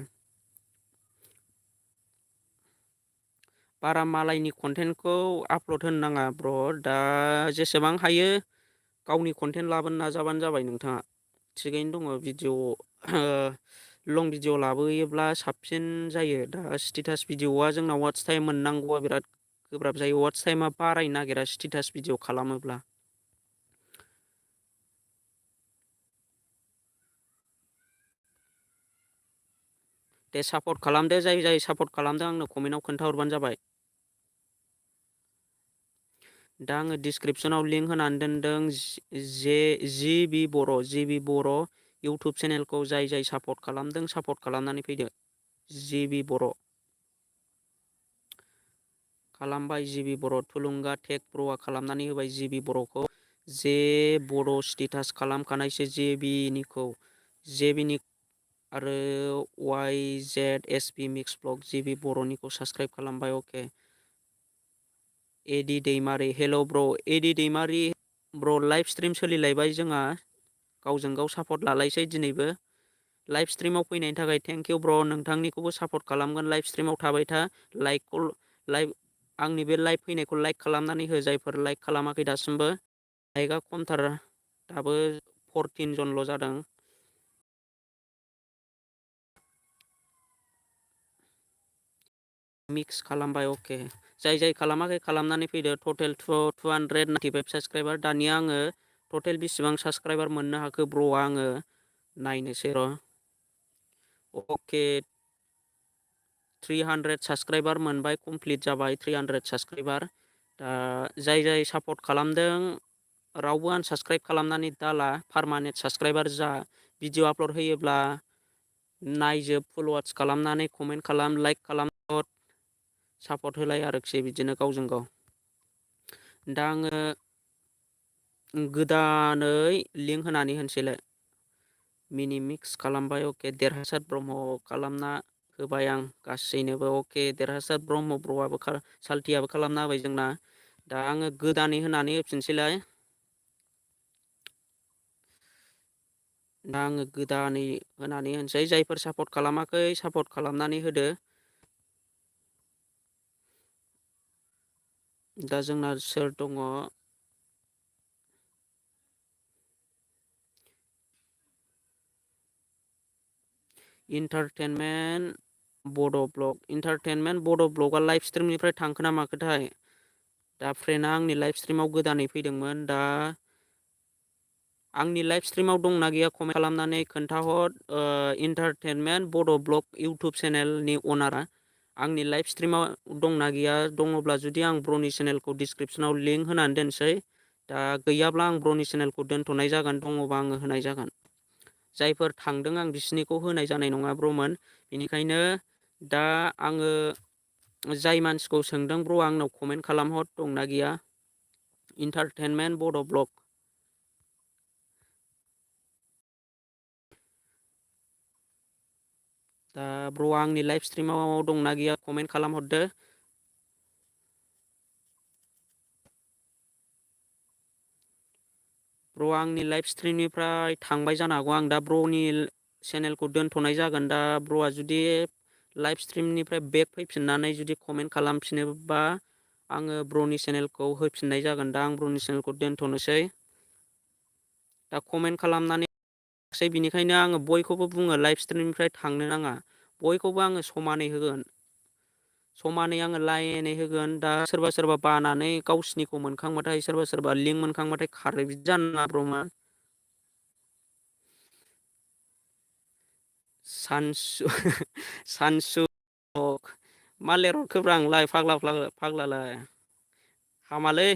बारा मालायनि कन्टेन्टखौ आपल'ड होनो नाङा ब्र' दा जेसेबां हायो गावनि कन्टेन्ट लाबोनो नाजाबानो जाबाय नोंथाङा थिगैनो दङ भिडिअ लं भिडिअ लाबोयोब्ला साबसिन जायो दा स्टेटास भिडिअआ जोंना वाट्च टाइम मोननांगौआ बिराद गोब्राब जायो वाट्च टाइमा बारायनो नागिरा स्टेटास भिडिअ खालामोब्ला दे सापर्ट खालामदो जाय सापर्ट खालामदों आंनो कमेन्टआव खोन्थाहरबानो जाबाय दा आङो डिसक्रिपसनाव लिंक होनानै दोनदों जिबि बर' इउटुब चेनेलखौ जाय सापर्ट खालामदों सापर्ट खालामनानै फैदो जिबि बर' खालामबाय जिबि बर' थुलुंगा टेग ब्र'आ खालामनानै होबाय जिबि बर'खौ जे बड' स्टेटास खालामखानायसो जेबिनि आरो YZSB मिक्स ब्लग जिबि बर'निखौ साबसक्राइब खालामबाय अके एडि दैमारि हेल' ब्र' एडि दैमारि ब्र' लाइभ स्ट्रिम सोलिलायबाय जोंहा गावजों गाव सापर्ट लालायसै दिनैबो लाइभ स्ट्रिमाव फैनायनि थाखाय थेंक इउ ब्र' नोंथांनिखौबो सापर्ट खालामगोन लाइभ स्ट्रिमाव थाबाय था आंनि बे लाइभ फैनायखौ लाइक खालामनानै हो जायफोर लाइक खालामाखै दासिमबो लाइकआ खमथार दाबो 14 जनल' जादों मिक्स खालामबाय अके जाय खालामाखै खालामनानै फैदो टटेल 295 साबसक्राइबार दानिया आङो टटेल बेसिबां साबसक्राइबार मोननो हाखो ब्र'आ आङो नायनोसै र' अके 300 साबसक्राइबार मोनबाय कमप्लिट जाबाय 300 साबसक्राइबार दा जाय सापर्ट खालामदों रावबो आनसाबसक्राइब खालामनानै दाला पारमानेन्ट साबसक्राइबार जा भिडिअ आपल'ड होयोब्ला नायजोब फुल वाट्च खालामनानै कमेन्ट खालाम लाइक खालाम सापर्ट होलायो आरोखि बिदिनो गावजों गाव। दा आङो गोदानै लिंक होनानै होनोसैलाय। मिनि मिक्स खालामबाय अके देरहासार ब्रह्म खालामना होबाय आं गासैनोबो अके देरहासार ब्रह्म ब्र'आबो साल्थियाबो खालामना होबाय जोंना। दा आङो गोदानै होनानै होफिनसैलाय। दा आङो गोदानै होनानै होनोसै जायफोर सापर्ट खालामाखै सापर्ट खालामनानै होदो। दा जोंना सोर दङ? इन्टारटेनमेन्ट बड' ब्लगआ लाइभ स्ट्रिमनिफ्राय थांखो ना माखोथाय? दा फ्रेन्डआ आंनि लाइभ स्ट्रिमाव गोदानै फैदोंमोन। दा आंनि लाइभ स्ट्रिमाव दंना गैया कमेन्ट खालामनानै खोन्थाहर। इन्टारटेनमेन्ट बड' ब्लग इउटुब चेनेलनि अनारआ आंनि लाइभ स्ट्रिमाव दंना गैया? दङब्ला जुदि आं ब्र'नि चेनेलखौ डिसक्रिपसनाव लिंक होनानै दोनसै। दा गैयाब्ला आं ब्र'नि चेनेलखौ दोनथ'नाय जागोन, दङबा आङो होनाय जागोन। जायफोर थांदों आं बिसिनिखौ होनाय जानाय नङा ब्र'मोन। बेनिखायनो दा आङो जाय मानसिखौ सोंदों ब्र' आंनाव कमेन्ट खालामहर दंना गैया। इन्टारटेनमेन्ट बड' ब्लग। दा ब्र'आ आंनि लाइभ स्ट्रिमाव दंना गैया कमेन्ट खालामहरदो। ब्र' आंनि लाइभ स्ट्रिमनिफ्राय थांबाय जानो हागौ। आं दा ब्र'नि चेनेलखौ दोनथ'नाय जागोन। दा ब्र'आ जुदि लाइभ स्ट्रिमनिफ्राय बेक फैफिननानै जुदि कमेन्ट खालामफिनोबा आङो ब्र'नि चेनेलखौ होफिननाय जागोन। दा आं ब्र'नि चेनेलखौ दोनथ'नोसै। दा कमेन्ट खालामनानै बिनिखायनो आङो बयखौबो बुङो लाइभ स्ट्रिमनिफ्राय थांनो नाङा। बयखौबो आङो समानै होगोन। समानै आङो लाइनै होगोन। दा सोरबा सोरबा बानानै गावसिनिखौ मोनखांबाथाय सोरबा सोरबा लिंक मोनखांबाथाय खारो, बिदि जानो नाङा ब्र'मोन। सानसु मा लिरहरखोब्रा आंलाय फाग्लालाय हामालै।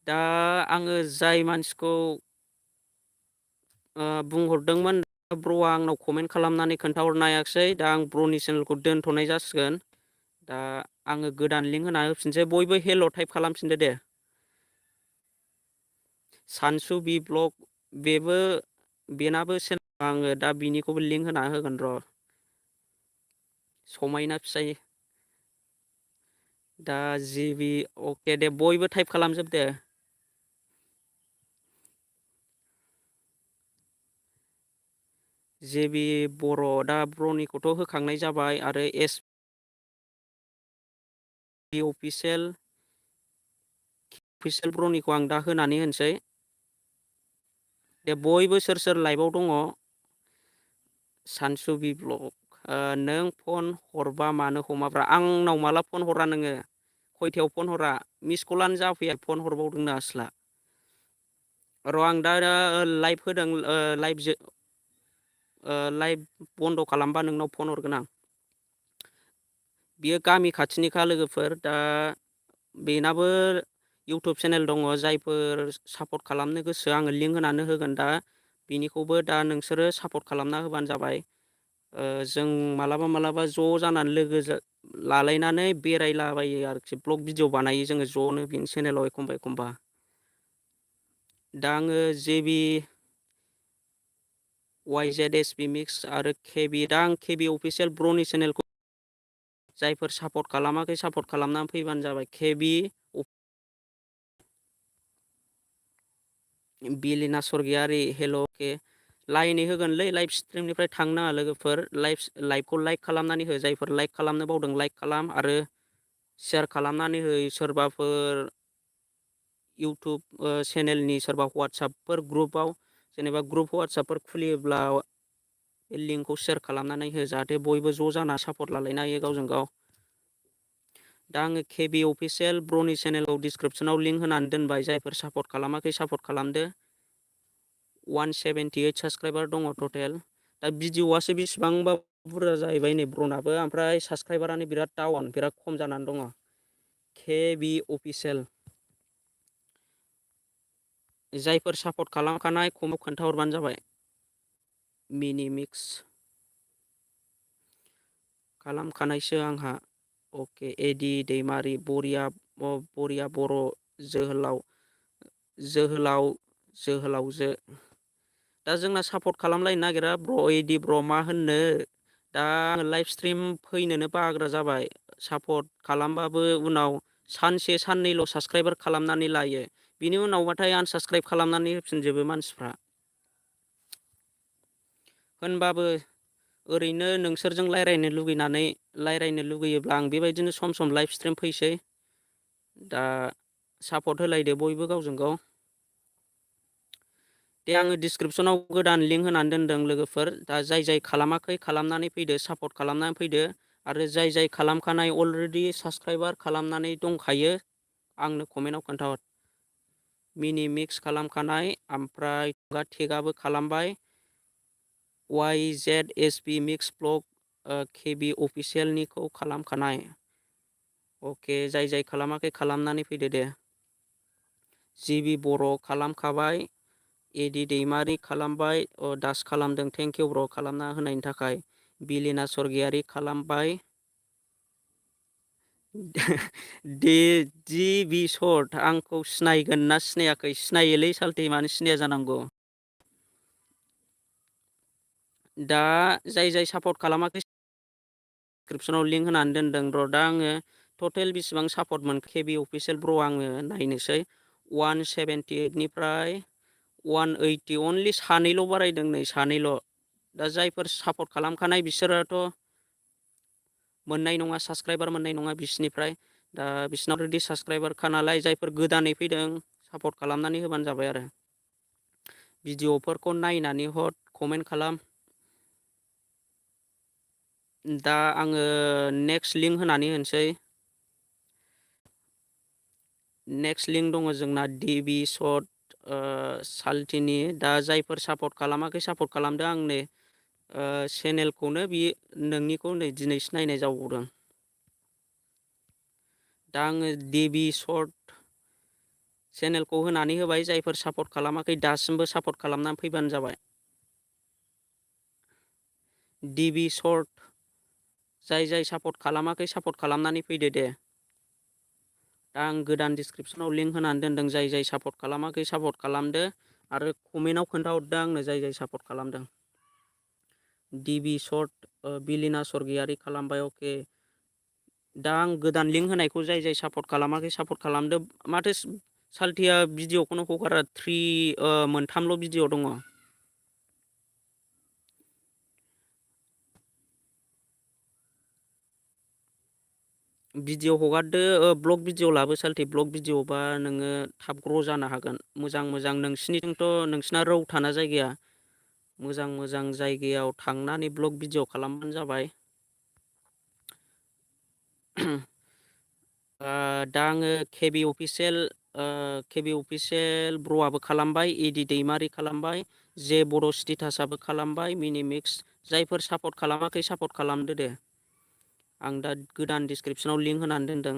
दा आङो जाय मानसिखौ बुंहरदोंमोन ब्र'आ आंनाव कमेन्ट खालामनानै खोन्थाहरनो हायाखिसै। दा आं ब्र'नि चेनेलखौ दोनथ'नाय जासिगोन। दा आङो गोदान लिंक होना होफिनसै। बयबो हेल' टाइप खालामफिनदो दे। सानसु बि ब्लग बेनाबो आङो दा बिनिखौबो लिंक होना होगोन र'। समायना फिसाय दा जिबि अके दे बयबो टाइप खालामजोब दे। जेबि बर' दा ब्र'निखौथ' होखांनाय जाबाय आरो अफिसियेल ब्र'निखौ आं दा होनानै होनोसै। दे बयबो सोर सोर लाइभआव दङ। सानसु बि ब्लग नों फन हरबा मानो हमाब्रा? आंनाव माला फन हरा नोङो? खयथायाव फन हरा? मिस कलानो जाफैया फन हरबावदोंनो आसोला। र' आं दा लाइभ होदों लाइभ बन्द' खालामबा नोंनाव फन हरगोन आं। बियो गामि खाथिनिखा लोगोफोर। दा बेनाबो इउटुब चेनेल दङ। जायफोर सापर्ट खालामनो गोसो आङो लिंक होनानै होगोन। दा बिनिखौबो दा नोंसोरो सापर्ट खालामना होबानो जाबाय। जों मालाबा मालाबा ज' जानानै लोगो लालायनानै बेरायलाबायो आरोखि। ब्लग भिडिअ बानायो जोङो ज'नो बिनि चेनेलाव एखमबा एखमबा। दा आङो जेबि YZSB मिक्स आरो केबि दा आं केबि अफिसियेल ब्र'नि चेनेलखौ जायफोर सापर्ट खालामाखै सापर्ट खालामनानै फैबानो जाबाय। केबि बिलिना स्वर्गियारि हेल' के लाइनै होगोनलै लाइभ स्ट्रिमनिफ्राय थांनो नाङा लोगोफोर। लाइभखौ लाइक खालामनानै हो। जायफोर लाइक खालामनो बावदों लाइक खालाम आरो शेयार खालामनानै हो। सोरबाफोर इउटुब चेनेलनि सोरबा वाट्सापफोर ग्रुपआव जेनेबा ग्रुप वाट्सापफोर खुलियोब्ला बे लिंकखौ सेयार खालामनानै हो। जाहाथे बयबो ज' जाना सापर्ट लालायनो हायो गावजों गाव। दा आङो केबि अफिसियेल ब्र'नि चेनेलखौ डिसक्रिपसनाव लिंक होनानै दोनबाय। जायफोर सापर्ट खालामाखै सापर्ट खालामदो। 178 साबसक्राइबार दङ टटेल। दा भिडिअ'आसो बेसिबांबा बुरजा जाहैबाय नै ब्र'नाबो, ओमफ्राय साबसक्राइबारानो बिराद डाउन, बिराद खम जानानै दङ। केबि अफिसियेल जायफोर सापर्ट खालामखानाय कमेन्टआव खोन्थाहरबानो जाबाय। मिनि मिक्स खालामखानायसो आंहा। अके एडि दैमारि बरिया बर' जोहोलावजो। दा जोंना सापर्ट खालामलायनो नागिरा एडि मा होननो। दा आङो लाइभ स्ट्रिम फैनोनो बाग्रा जाबाय। सापर्ट खालामबाबो उनाव सानसे साननैल' साबसक्राइबार खालामनानै लायो। बिनि उनावबाथाय आनसाबसक्राइब खालामनानै होफिनजोबो मानसिफ्रा। होनबाबो ओरैनो नोंसोरजों रायज्लायनो लुगैयोब्ला आं बेबायदिनो सम सम लाइभ स्ट्रिम फैसै। दा सापर्ट होलायदो बयबो गावजों गाव। दे आङो डिसक्रिपसनाव गोदान लिंक होनानै दोनदों लोगोफोर। दा जाय खालामाखै खालामनानै फैदो, सापर्ट खालामनानै फैदो। आरो जाय खालामखानाय अलरेडि साबसक्राइबार खालामनानै दंखायो आंनो कमेन्टआव खोन्थाहर। मिनि मिक्स खालामखानाय ओमफ्राय टेगाबो खालामबाय। YZSB मिक्स ब्लग केबि अफिसियेलनिखौ खालामखानाय। अके जाय खालामाखै खालामनानै फैदो दे। जिबि बर' खालामखाबाय। एडि दैमारि खालामबाय। दास खालामदों, थेंक इउ ब्र' खालामना होनायनि थाखाय। बिलिना सरगियारि खालामबाय। DB सर्ट आंखौ सिनायगोन ना सिनायाखै? सिनायोलै सालथे, मानो सिनाया जानांगौ। दा जाय सापर्ट खालामाखै डिसक्रिपसनाव लिंक होनानै दोनदों ब्र'। दा आङो टटेल बेसिबां सापर्ट मोनखो केबि अफिसियेल ब्र' आङो नायनोसै। 178निफ्राय 180 अनलि सानैल' बारायदों, नै सानैल'। दा जायफोर सापर्ट खालामखानाय बिसोरोथ' मोननाय नङा, साबसक्राइबार मोननाय नङा बिसिनिफ्राय। दा बिसिनाव अलरेडि साबसक्राइबारखा नालाय, जायफोर गोदानै फैदों सापर्ट खालामनानै होबानो जाबाय आरो। भिडिअफोरखौ नायनानै हर, कमेन्ट खालाम। दा आङो नेक्स्ट लिंक होनानै होनोसै। नेक्स्ट लिंक दङ जोंना DB सर्ट साल्टिनि। दा जायफोर सापर्ट खालामाखै सापर्ट खालामदो आंनो चेनेलखौनो नोंनिखौ नै दिनैसो नायनाय जाबावदों। दा आङो DB सर्ट चेनेलखौ होनानै होबाय। जायफोर सापर्ट खालामाखै दासिमबो सापर्ट खालामनानै फैबानो जाबाय। DB सर्ट जाय सापर्ट खालामाखै सापर्ट खालामनानै फैदो दे। दा आं गोदान डिसक्रिपसनाव लिंक होनानै दोनदों। जाय सापर्ट खालामाखै सापर्ट खालामदो। आरो कमेन्टआव खोन्थाहरदो आंनो जाय सापर्ट खालामदों। DB सर्ट बिलिना सरगियारि खालामबाय। अके दा आं गोदान लिंक होनायखौ जाय सापर्ट खालामाखै सापर्ट खालामदो। माथो साल्थिया भिडिअखौनो हगारा, मोनथामल' भिडिअ दङ। भिडिअ हगारदो, ब्लग भिडिअ लाबो साल्थि। ब्लग भिडिअबा नोङो थाब ग्र' जानो हागोन। मोजां नोंसिनिथिंथ' नोंसिना रौ थाना जायगाया मोजां जायगायाव थांनानै ब्लग भिडिअ खालामबानो जाबाय। दा आङो केबि अफिसियेल ब्र'आबो खालामबाय। एडि दैमारि खालामबाय। जे बर' स्टेटासआबो खालामबाय। मिनि मिक्स जायफोर सापर्ट खालामाखै सापर्ट खालामदो दे। आं दा गोदान डिसक्रिपसनाव लिंक होनानै दोनदों।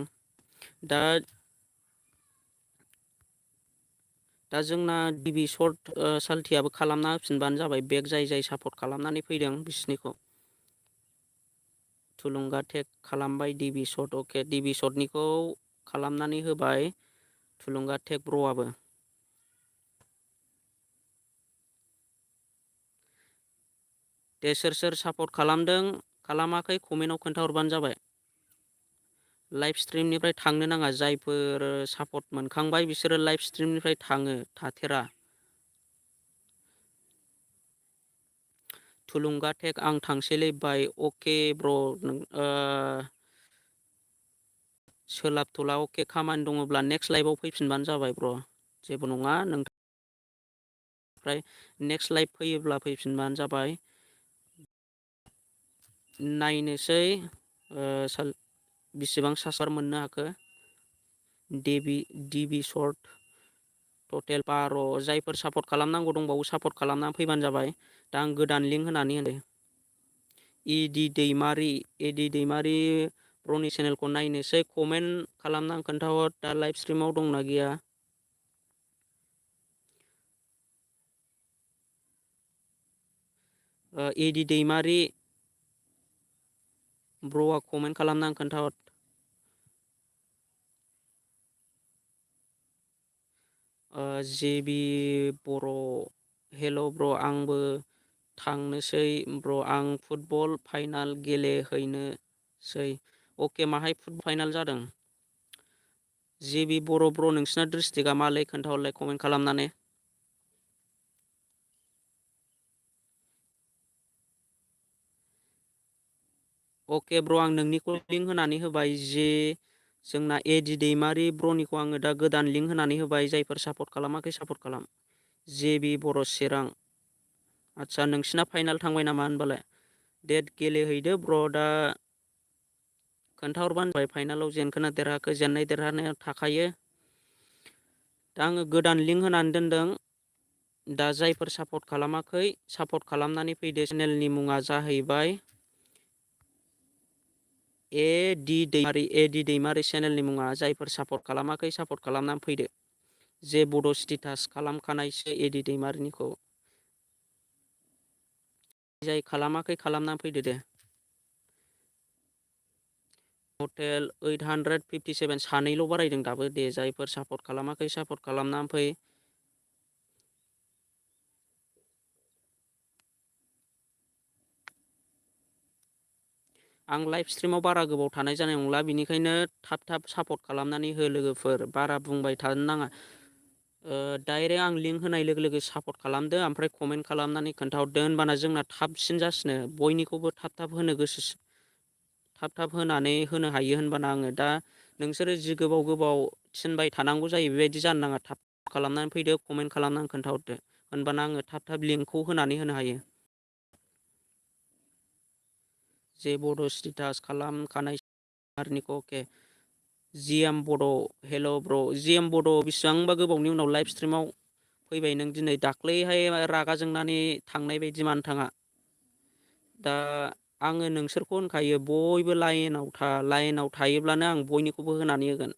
दा जोंना DB सर्ट साल्थियाबो खालामना होफिनबानो जाबाय। बेग जाय सापर्ट खालामनानै फैदों बिसिनिखौ। थुलुंगा टेग खालामबाय DB सर्ट। अके DB सर्टनिखौ खालामनानै होबाय थुलुंगा टेग ब्र'आबो। दे सोर सापर्ट खालामदों खालामाखै कमेन्टआव खोन्थाहरबानो जाबाय। लाइभ स्ट्रिमनिफ्राय थांनो नाङा। जायफोर सापर्ट मोनखांबाय बिसोरो लाइभ स्ट्रिमनिफ्राय थाथेरा। थुलुंगा टेग आं थांसैलै बाय। अके ब्र' सोलाबथ'ला। अके खामानि दङब्ला नेक्स्ट लाइभआव फैफिनबानो जाबाय ब्र'। जेबो नङा ओमफ्राय नेक्स्ट लाइभ फैयोब्ला फैफिनबानो जाबाय। नायनोसै बेसेबां साबसक्राइबार मोननो हाखो। DB सर्ट टटेल 12। जायफोर सापर्ट खालामनांगौ दंबावो सापर्ट खालामनानै फैबानो जाबाय। दा आं गोदान लिंक होनानै होदो। एडि दैमारि ब्र'नि चेनेलखौ नायनोसै। कमेन्ट खालामना खोन्थाहर दा लाइभ स्ट्रिमाव दंना गैया। एडि दैमारि ब्र'आ कमेन्ट खालामना खोन्थाहर। जेबि बर' हेल' ब्र' आंबो थांनोसै ब्र' आं फुटबल फाइनाल गेलेहैनोसै। अके माहाय फुटबल फाइनाल जादों? जेबि बर' ब्र' नोंसिना डिस्ट्रिक्टआ मालै खोन्थाहरलाय कमेन्ट खालामनानै। अके ब्र' आं नोंनिखौ लिंक होनानै होबाय जे जोंना एडि दैमारि ब्र'निखौ आङो दा गोदान लिंक होनानै होबाय। जायफोर सापर्ट खालामाखै सापर्ट खालाम। जेबि बर' चिरां। आदसा नोंसिना फाइनाल थांबाय नामा होनबालाय? डेट गेलेहैदो ब्र' दा खोन्थाहरबानो जाबाय फाइनालाव जेनखोना देरहाखो। जेननाय देरहानाया थाखायो। दा आङो गोदान लिंक होनानै दोनदों। दा जायफोर सापर्ट खालामाखै सापर्ट खालामनानै फैदो। चेनेलनि मुङा जाहैबाय एडि दैमारि चेनेलनि मुङा। जायफोर सापर्ट खालामाखै सापर्ट खालामनानै फैदो। जे बड' स्टेटास खालामखानायसो एडि दैमारिनिखौ। जाय खालामाखै खालामनानै फैदो दे। टटेल 857 सानैल' बारायदों दाबो दे। जायफोर सापर्ट खालामाखै सापर्ट खालामनानै फै। आं लाइभ स्ट्रिमाव बारा गोबाव थानाय जानाय नंला। बिनिखायनो थाब थाब सापर्ट खालामनानै हो लोगोफोर। बारा बुंबाय थानो नाङा। डाइरेक्ट आं लिंक होनाय लोगो लोगो सापर्ट खालामदो। ओमफ्राय कमेन्ट खालामनानै खोन्थाहरदो। होनबाना जोंना थाबसिन जासिनो। बयनिखौबो थाब थाब होनो गोसो थाब थाब होनानै होनो हायो। होनबाना आङो दा नोंसोरो जि गोबाव गोबाव थिनबाय थानांगौ जायो बेबायदि जानो नाङा। थाब खालामनानै फैदो कमेन्ट खालामनानै खोन्थाहरदो। होनबाना आङो थाब थाब लिंकखौ होनानै होनो हायो। जे बड' स्टेटास खालामखानाय आरनिखौ अके। जिएम बड' हेल' ब्र' जिएम बड' बेसिबांबा गोबावनि उनाव लाइभ स्ट्रिमाव फैबाय नों दिनै। दाख्लैहाय रागा जोंनानै थांनाय बायदि मानो थाङा? दा आङो नोंसोरखौ होनखायो बयबो लाइनाव थायोब्लानो आं बयनिखौबो होनानै होगोन।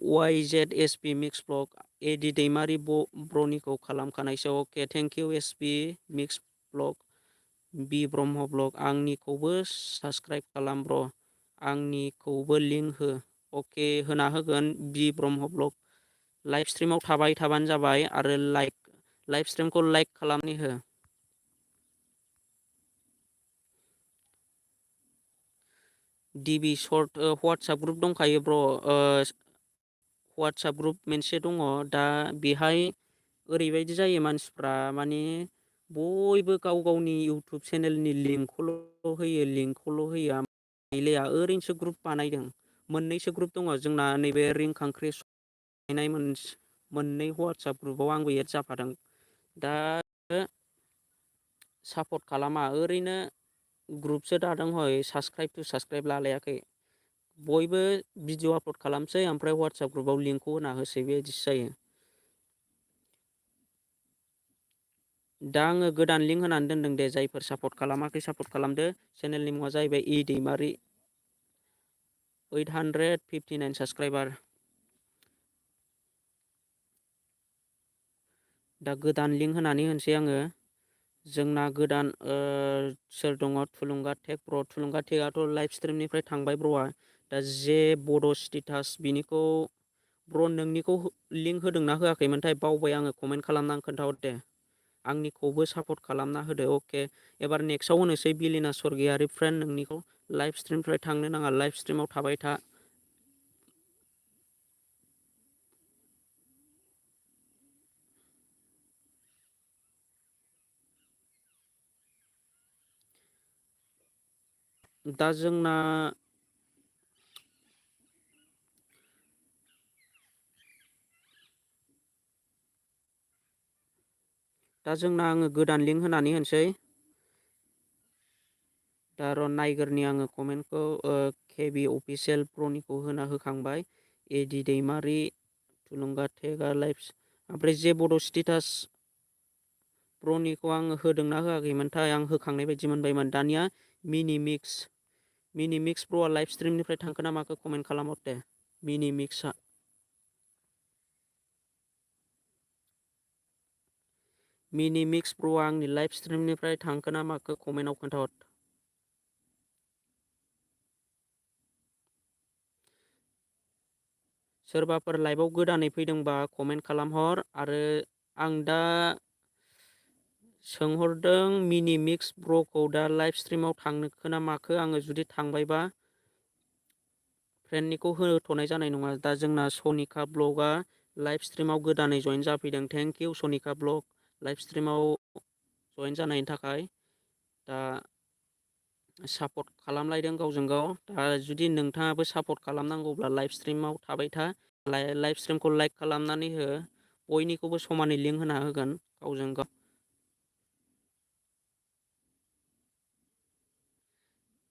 Y Z S P mix blog Adi Daimary ब्रनिखौ खालामखानायसो। Okay thank you S P mix blog B Brahma blog आंनिखौबो साबसक्राइब खालाम ब्र'। आंनिखौबो लिंक हो। अके होना होगोन बि ब्रह्म ब्लक। लाइभ स्ट्रिमाव थाबाय थाबानो जाबाय आरो लाइभ स्ट्रिमखौ लाइक खालामनि हो। डिबि सर्ट वाट्सएप ग्रुप दंखायो ब्र'। वाट्सएप ग्रुप मोनसे दङ। दा बेहाय ओरैबायदि जायो मानसिफ्रा माने बयबो गाव गावनि इउटुब चेनेलनि लिंकखौल' होयो लिंकखौल' होयो। गैलाया ओरैनोसो ग्रुप बानायदों। मोननैसो ग्रुप दङ जोंना नैबे रिंखांख्रि मोननै वाट्सएप ग्रुपाव आंबो एड जाफादों। दा सापर्ट खालामा ओरैनो ग्रुपसो दादों हय साबसक्राइब टु साबसक्राइब लालायाखै। बयबो भिडिअ आपल'ड खालामसै ओमफ्राय वाट्सएप ग्रुपाव लिंकखौ होना होसै बेबायदिसो जायो। दा आङो गोदान लिंक होनानै दोनदों दे। जायफोर सापर्ट खालामाखै सापर्ट खालामदो। चेनेलनि मुङा जाहैबाय इ दैमारि 859 साबसक्राइबार। दा गोदान लिंक होनानै होनोसै आङो। जोंना गोदान सोर दङ थुलुंगा टेक ब्र'। थुलुंगा टेकआथ' लाइभ स्ट्रिमनिफ्राय थांबाय ब्र'आ। दा जे बड' स्टेटास बिनिखौ ब्र' नोंनिखौ लिंक होदोंना होआखैमोनथाय बावबाय आङो कमेन्ट खालामनानै खोन्थाहर दे। आंनिखौबो सापर्ट खालामना होदो। अके एबार नेक्स्टआव होनोसै बिलिना स्वर्गियारि फ्रेन्ड नोंनिखौ। लाइभ स्ट्रिमनिफ्राय थांनो नाङा लाइभ स्ट्रिमाव थाबाय था। दा जोंना आङो गोदान लिंक होनानै होनोसै। दा र' नायगोरनि आङो कमेन्टखौ केबि अफिसियेल प्रनिखौ होना होखांबाय। एडि दैमारि थुलुंगा टेकआ लाइभ ओमफ्राय जे बड' स्टेटास ब्रनिखौ आङो होदोंना होआखैमोनथाय आं होखांनाय बायदि मोनबायमोन। दानिया मिनि मिक्स प्र'आ लाइभ स्ट्रिमनिफ्राय थांखो ना माखो कमेन्ट खालामहर दे। मिनि मिक्सआ मिनि मिक्स प्र'आ आंनि लाइभ स्ट्रिमनिफ्राय थांखो ना माखो कमेन्टआव खोन्थाहर। सोरबाफोर लाइभआव गोदानै फैदोंबा कमेन्ट खालामहर। आरो आं दा सोंहरदों मिनि मिक्स ब्र'खौ दा लाइभ स्ट्रिमाव थांनो ना माखो। आङो जुदि थांबायबा फ्रेन्डनिखौ होथ'नाय जानाय नङा। दा जोंना सनिका ब्लगआ लाइभ स्ट्रिमाव गोदानै जइन जाफैदों। Thank you Sanika blog live स्ट्रिमाव जइन जानायनि थाखाय। दा सापर्ट खालामलायदों गावजों गाव। दा जुदि नोंथाङाबो सापर्ट खालामनांगौब्ला लाइभ स्ट्रिमाव थाबाय था। लाइभ स्ट्रिमखौ लाइक खालामनानै हो। बयनिखौबो समानै लिंक होना होगोन गावजों गाव।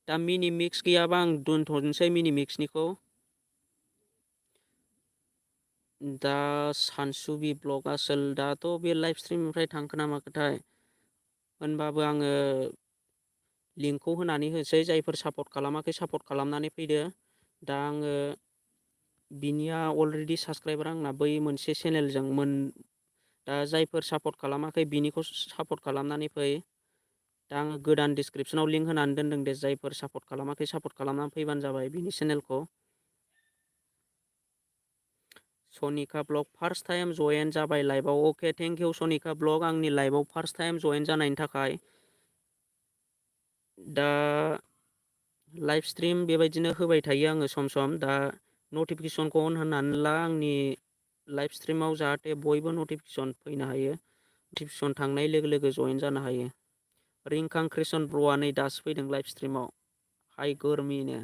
दा मिनि मिक्स गैयाबा आं दोनथ'नोसै मिनि मिक्सनिखौ। दा सानसुबि ब्लग आसोल दाथ' बे लाइभ स्ट्रिमनिफ्राय थांखो ना माखोथाय। होनबाबो आङो लिंकखौ होनानै होसै। जायफोर सापर्ट खालामाखै सापर्ट खालामनानै फैदो। दा आङो बिनिया अलरेडि साबसक्राइबार आंना बै मोनसे चेनेलजों दा जायफोर सापर्ट खालामाखै बिनिखौ सापर्ट खालामनानै फै। दा आङो गोदान डिसक्रिपसनाव लिंक होनानै दोनदों दे। जायफोर सापर्ट खालामाखै सापर्ट खालामनानै फैबानो जाबाय बिनि चेनेलखौ। सनिका ब्लग फार्स्ट टाइम जयेन जाबाय लाइभआव। अके थेंक इउ सनिका ब्लग आंनि लाइभआव फार्स्ट टाइम जयेन जानायनि थाखाय। दा लाइभ स्ट्रिम बेबायदिनो होबाय थायो आङो सम सम। दा नटिफिकेसनखौ अन होनानै ला आंनि लाइभ स्ट्रिमाव, जाहाथे बयबो नटिफिकेसन फैनो हायो। नटिफिकेसन थांनाय लोगो लोगो जयेन जानो हायो। रिंखां क्रिसन ब्र'आ नै दासो फैदों लाइभ स्ट्रिमाव। हाय गोरमिनो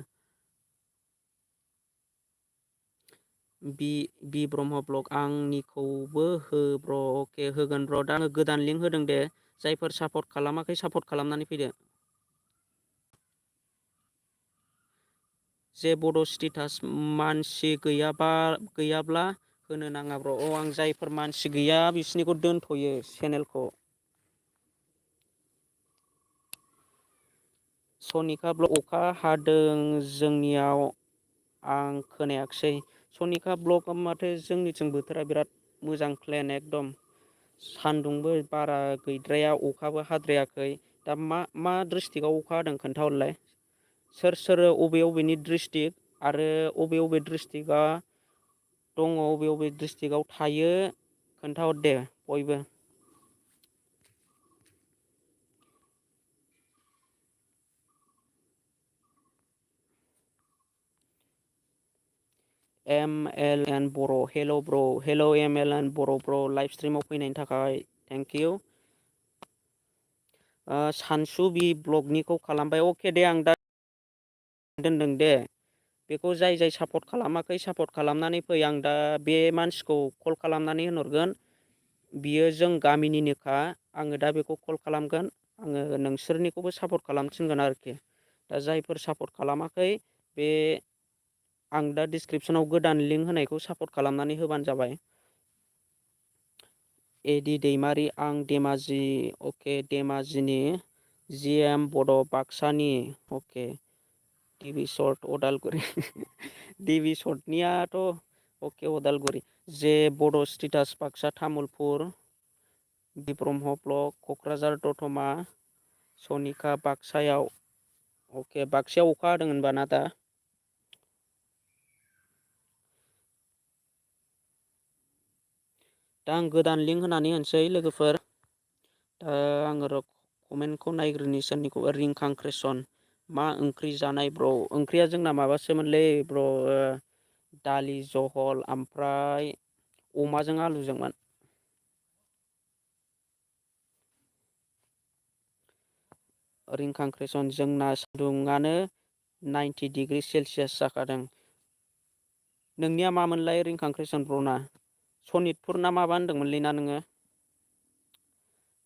बि ब्रह्म ब्लग आंनिखौबो हो ब्र'। अके होगोन ब्र'। दा आङो गोदान लिंक होदों दे। जायफोर सापर्ट खालामाखै सापर्ट खालामनानै फैदो। जे बड' स्टेटास मानसि गैयाब्ला होनो नाङा ब्र'। आं जायफोर मानसि गैया बिसोरनिखौ दोनथ'यो चेनेलखौ। सनिका ब्लग अखा हादों जोंनियाव आं खोनायाखिसै। सनिका ब्लग माथो जोंनिथिं बोथोरा बिराद मोजां प्लेन एकदम। सान्दुंबो बारा गैद्राया अखाबो हाद्रायाखै। दा मा डिस्ट्रिक्टआव अखा हादों खोन्थाहरलाय। सोर अबेनि डिस्ट्रिक्ट आरो अबे डिस्ट्रिक्टआ दङ, अबे डिस्ट्रिक्टआव थायो खोन्थाहर दे बयबो। MLN बर' हेल' ब्र'। हेल' MLN बर' लाइभ स्ट्रिमाव फैनायनि थाखाय थेंक इउ। सानसुबि ब्लगनिखौ खालामबाय। अके दे आं दा दोनदों दे। बेखौ जाय सापर्ट खालामाखै सापर्ट खालामनानै फै। आं दा बे मानसिखौ कल खालामनानै होनहरगोन। बियो जों गामिनिनोखा। आङो दा बेखौ कल खालामगोन। आङो नोंसोरनिखौबो सापर्ट खालाम थिनगोन आरोखि। दा जायफोर सापर्ट खालामाखै बे आं दा डिसक्रिपसनाव गोदान लिंक होनायखौ सापर्ट खालामनानै होबानो जाबाय। एडि दैमारि आं धेमाजि। अके धेमाजिनि जिएम बड' बाक्सानि। अके टिभि सर्ट अदालगुरि टिभि सर्टनियाथ' अके अदालगुरि। जे बड' स्टेटास बाक्सा तामुलपुर। बि ब्रह्म ब्लग क'क्राझार दतमा। सनिका बाक्सायाव। अके बाक्सायाव अखा हादों होनबा ना दा। दा आं गोदान लिंक होनानै होनोसै लोगोफोर। आङो र' कमेन्टखौ नायग्रोनि सोरनिखौबा। रिंखां क्रिसन मा ओंख्रि जानाय ब्र'। ओंख्रिया जोंना माबासोमोनलै ब्र', दालि जहल ओमफ्राय अमाजों आलुजोंमोन। रिंखां क्रिसन जोंना सान्दुङानो 90 डिग्रि सेलसियास जाखादों। नोंनिया मामोनलाय रिंखां क्रिसन ब्र'ना? सनितपुर ना माबा होनदोंमोनलै ना नोङो?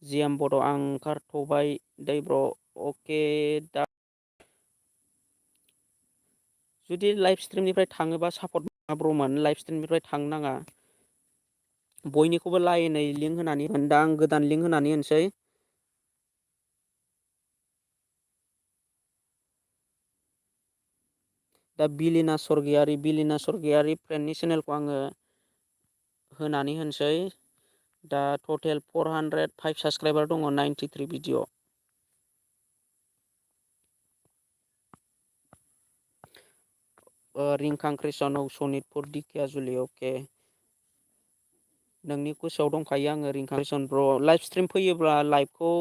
जिएम बड' आं ओंखारथ'बाय दै ब्र'। अके दा जुदि लाइभ स्ट्रिमनिफ्राय थाङोबा सापर्ट ब्र'मोन। लाइभ स्ट्रिमनिफ्राय थांनो नाङा। बयनिखौबो लाइनै लिंक होनानै होन। दा आं गोदान लिंक होनानै होनोसै। दा बिलिना सरगियारि फ्रेन्डनि चेनेलखौ आङो होनानै होनोसै। दा टटेल 405 साबसक्राइबार दङ 93 भिडिअ'। रिंखां कृष्ण सनितपुर दिखिया जुलि अके नोंनि गोसोआव दंखायो आङो रिंखां कृष्ण ब्र लाइभ स्ट्रिम फैयोब्ला लाइभखौ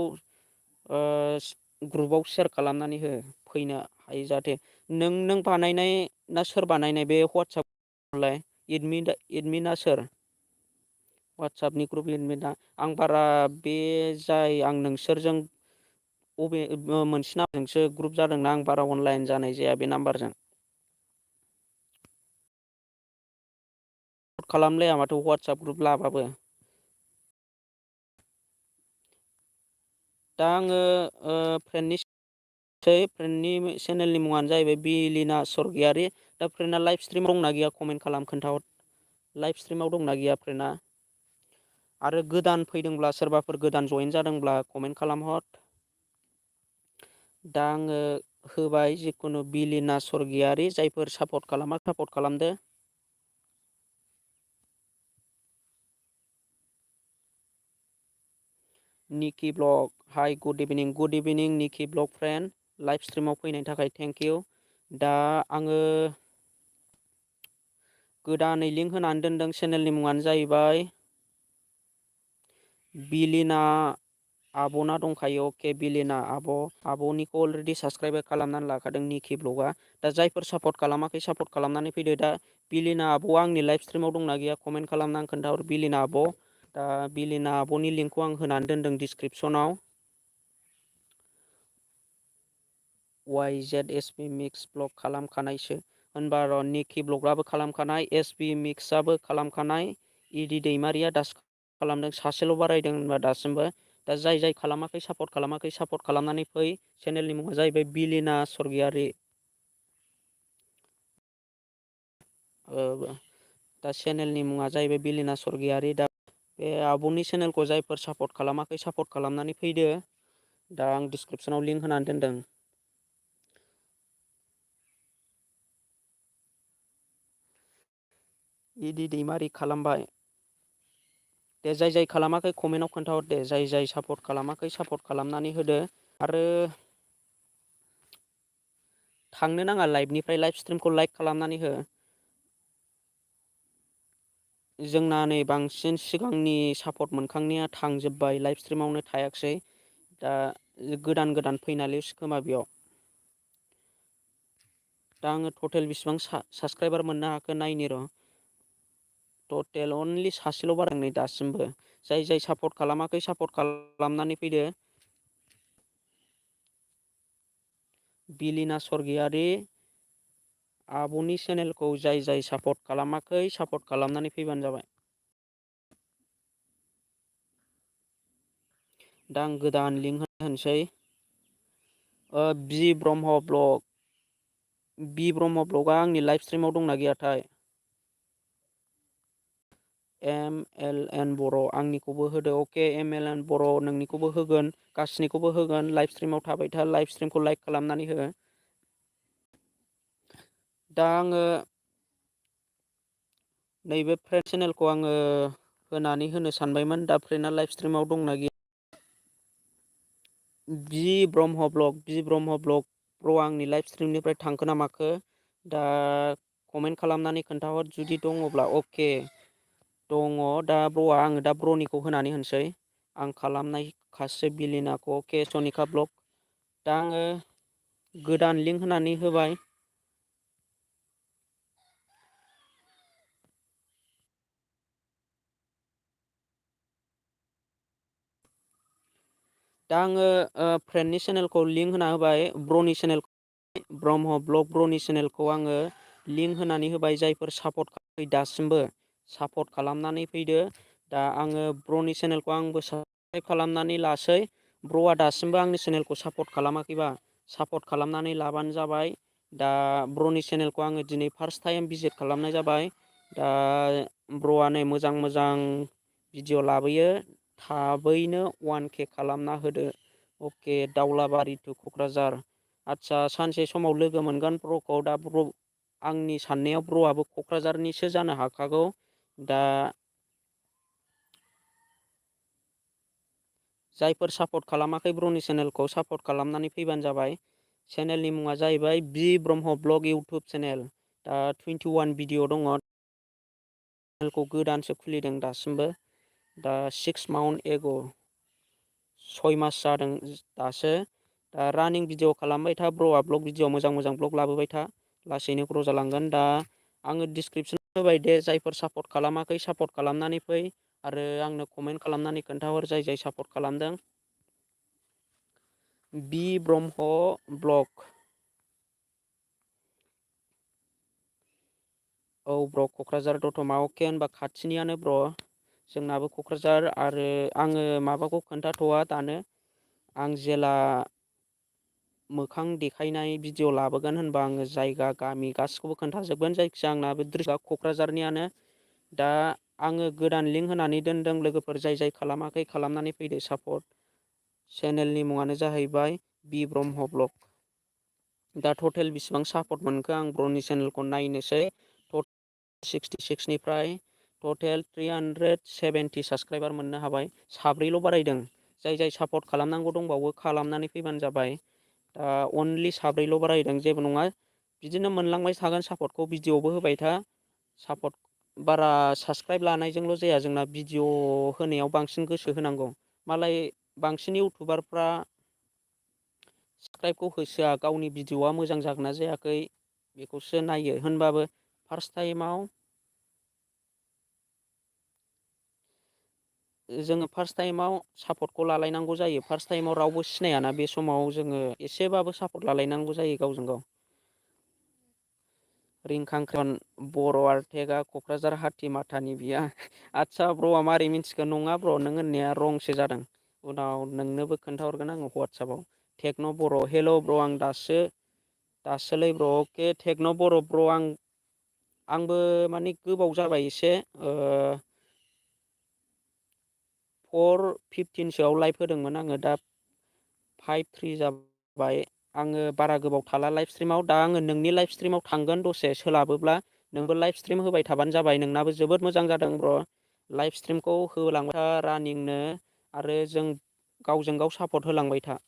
ग्रुपाव शेयार खालामनानै हो फैनो हायो जाहाथे नों बानायनाय ना सोर बानायनाय बे वाट्सएपलाय एडमिना सोर वाट्सएपनि ग्रुप एडमिना आं बारा बे जाय आं नोंसोरजों बबे मोनसे नामजोंसो ग्रुप जादोंना आं बारा अनलाइन जानाय जाया बे नाम्बारजों खालामलाया माथो वाट्सएप ग्रुप लाबाबो दा आङो फ्रेन्डनि चेनेलनि मुङानो जाहैबाय बिलिना स्वर्गियारि दा फ्रेन्डआ लाइभ स्ट्रिम दंना गैया कमेन्ट खालाम खोन्थाहर लाइभ स्ट्रिमाव दंना गैया फ्रेन्डआ आरो गोदान फैदोंब्ला सोरबाफोर गोदान जयेन जादोंब्ला कमेन्ट खालामहर दा आङो होबाय जिखुनु बिलिना स्वर्गियारि जायफोर सापर्ट खालामा सापर्ट खालामदो निकि ब्लग हाय गुड इभिनिं निकि ब्लग फ्रेन्ड लाइभ स्ट्रिमाव फैनायनि थाखाय थेंक इउ दा आङो गोदानै लिंक होनानै दोनदों चेनेलनि मुङानो जाहैबाय बिलिना आब'ना दंखायो अके बिलिना आब'निखौ अलरेडि साबसक्राइब खालामनानै लाखादों निकि ब्लगआ दा जायफोर सापर्ट खालामाखै सापर्ट खालामनानै फैदो दा बिलिना आब'आ आंनि लाइभ स्ट्रिमाव दंना गैया कमेन्ट खालामनानै खोन्थाहर बिलिना आब' दा बिलिना आब'नि लिंकखौ आं होनानै दोनदों डिसक्रिपसनाव YZSB मिक्स ब्लग खालामखानायसो होनबा र' निकि ब्लगआबो खालामखानाय SB मिक्सआबो खालामखानाय इदि दैमारिया दासो खालामदों सासेल' बारायदों होनबा दासिमबो दा जाय खालामाखै सापर्ट खालामनानै फै चेनेलनि मुङा जाहैबाय बिलिना स्वर्गियारि दा चेनेलनि मुङा जाहैबाय बिलिना स्वर्गियारि दा बे आब'नि चेनेलखौ जायफोर सापर्ट खालामाखै सापर्ट खालामनानै फैदो दा आं डिसक्रिपसनाव लिंक होनानै दोनदों इदि दैमारि खालामबाय दे जाय खालामाखै कमेन्टआव खोन्थाहर दे जाय सापर्ट खालामाखै सापर्ट खालामनानै होदो आरो थांनो नाङा लाइभनिफ्राय लाइभ स्ट्रिमखौ लाइक खालामनानै हो जोंना नै बांसिन सिगांनि सापर्ट मोनखांनाया थांजोब्बाय लाइभ स्ट्रिमावनो थायाखिसै दा गोदान फैनालैसो खोमा बेयाव दा आङो टटेल बेसिबां साबसक्राइबार मोननो हाखो नायनि र' टटेल अनलि सासेल' बाराय नै दासिमबो जाय सापर्ट खालामाखै सापर्ट खालामनानै फैदो बिलिना स्वर्गियारि आब'नि चेनेलखौ जाय सापर्ट खालामाखै सापर्ट खालामनानै फैबानो जाबाय दा आं गोदान लिंक होनोसै बि ब्रह्म ब्लगआ आंनि लाइभ स्ट्रिमाव दंना गैयाथाय MLN बर' आंनिखौबो होदो अके MLN बर' नोंनिखौबो होगोन गासैनिखौबो होगोन लाइभ स्ट्रिमाव थाबाय था लाइभ स्ट्रिमखौ लाइक खालामनानै हो दा आङो नैबे फ्रेन्ड चेनेलखौ आङो होनानै होनो सानबायमोन दा फ्रेन्डआ लाइभ स्ट्रिमाव दंना गैया बि ब्रह्म ब्लग ब्र' आंनि लाइभ स्ट्रिमनिफ्राय थांखो ना माखो दा कमेन्ट खालामनानै खोन्थाहर जुदि दङब्ला अके दङ दा ब्र'आ आङो दा ब्र'निखौ होनानै होनसै आं खालामनायखासो बिलिनाखौ अके सनिका ब्लग दा आङो गोदान लिंक होनानै होबाय दा आङो फ्रेन्डनि चेनेलखौ लिंक होना होबाय ब्र'नि चेनेलखौ ब्रह्म ब्लग ब्र'नि चेनेलखौ आङो लिंक होनानै होबाय जायफोर सापर्ट खालामाखै दासिमबो सापर्ट खालामनानै फैदो दा आङो ब्र'नि चेनेलखौ आंबो साबसक्राइब खालामनानै लासै ब्र'आ दासिमबो आंनि चेनेलखौ सापर्ट खालामाखैबा सापर्ट खालामनानै लाबानो जाबाय दा ब्र'नि चेनेलखौ आङो दिनै फार्स्ट टाइम भिजिट खालामनाय जाबाय दा ब्र'आ नै मोजां भिडिअ लाबोयो थाबैनो 1K खालामना होदो अके दाउलाबारि टु क'क्राझार आदसा सानसे समाव लोगो मोनगोन ब्र'खौ दा आंनि साननायाव ब्र'आबो क'क्राझारनिसो जानो हाखागौ दा जायफोर सापर्ट खालामाखै ब्र'नि चेनेलखौ सापर्ट खालामनानै फैबानो जाबाय चेनेलनि मुङा जाहैबाय बि ब्रह्म ब्लग इउटुब चेनेल दा 21 भिडिअ दङ। चेनेलखौ गोदानसो खुलिदों दासिमबो। दा 6 मान्थ एग' 6 मास जादों दासो। दा रानिं भिडिअ खालामबाय था ब्र'आ ब्लग भिडिअ मोजां ब्लग लाबोबाय था। लासैनो ग्र' जालांगोन। दा आङो डिसक्रिपसनाव होबाय दे, जायफोर सापर्ट खालामाखै सापर्ट खालामनानै फै आरो आंनो कमेन्ट खालामनानै खोन्थाहर जाय सापर्ट खालामदों। बि ब्रह्म ब्लग। औ ब्र' क'क्राझार दतमा। अके होनबा खाथिनियानो ब्र'। जोंनाबो क'क्राझार। आरो आङो माबाखौ खोन्थाथ'वा दानो। आं जेला मोखां देखायनाय भिडिअ लाबोगोन होनबा आङो जायगा गामि गासिखौबो खोन्थाजोबगोन। जायखिया आंनाबो ड्रेसआ क'क्राझारनियानो। दा आङो गोदान लिंक होनानै दोनदों। लोगोफोर जाय खालामाखै खालामनानै फैदो सापर्ट। चेनेलनि मुङानो जाहैबाय बि ब्रह्म ब्लग। दा टटेल बेसिबां सापर्ट मोनखो आं ब्र'नि चेनेलखौ नायनोसै। 66निफ्राय टटेल 370 साबसक्राइबार मोननो हाबाय। साब्रैल' बारायदों। जाय सापर्ट खालामनांगौ दंबावो खालामनानै फैबानो जाबाय। दा अनलि साब्रैल' बारायदों। जेबो नङा, बिदिनो मोनलांबाय थागोन सापर्टखौ। भिडिअ'बो होबाय था। सापर्ट बारा साबसक्राइब लानायजोंल' जाया जोंना, भिडिअ' होनायाव बांसिन गोसो होनांगौ। मालाय बांसिन इउटुबारफ्रा साबसक्राइबखौ होसोआ। गावनि भिडिअ'आ मोजां जागोन ना जायाखै बेखौसो नायो। होनबाबो फार्स्ट टाइमाव जोङो फार्स्ट टाइमाव सापर्टखौ लालायनांगौ जायो। फार्स्ट टाइमाव रावबो सिनायाना, बे समाव जोङो एसेबाबो सापर्ट लालायनांगौ जायो गावजों गाव। रिंखांख्रन बर' आर्टेगा क'क्राझार हाथिमाथानि बिया। आदसा ब्र'आ मारै मिथिगोन? नङा ब्र', नों होननाया रंसो जादों। उनाव नोंनोबो खोन्थाहरगोन आङो वाट्सएपाव। टेक्न' बर'। हेल' ब्र', आं दासोलै ब्र'। अके टेक्न' बर' ब्र'। आंबो माने गोबाव जाबाय एसे। 4:15सोआव लाइभ होदोंमोन आङो। दा 5:03 जाबाय। आङो बारा गोबाव थाला लाइभ स्ट्रिमाव। दा आङो नोंनि लाइभ स्ट्रिमाव थांगोन दसे सोलाबोब्ला। नोंबो लाइभ स्ट्रिम होबाय थाबानो जाबाय। नोंनाबो जोबोद मोजां जादों ब्र'। लाइभ स्ट्रिमखौ होलांबाय था रानिंनो। आरो जों गावजों गाव सापर्ट होलांबाय था।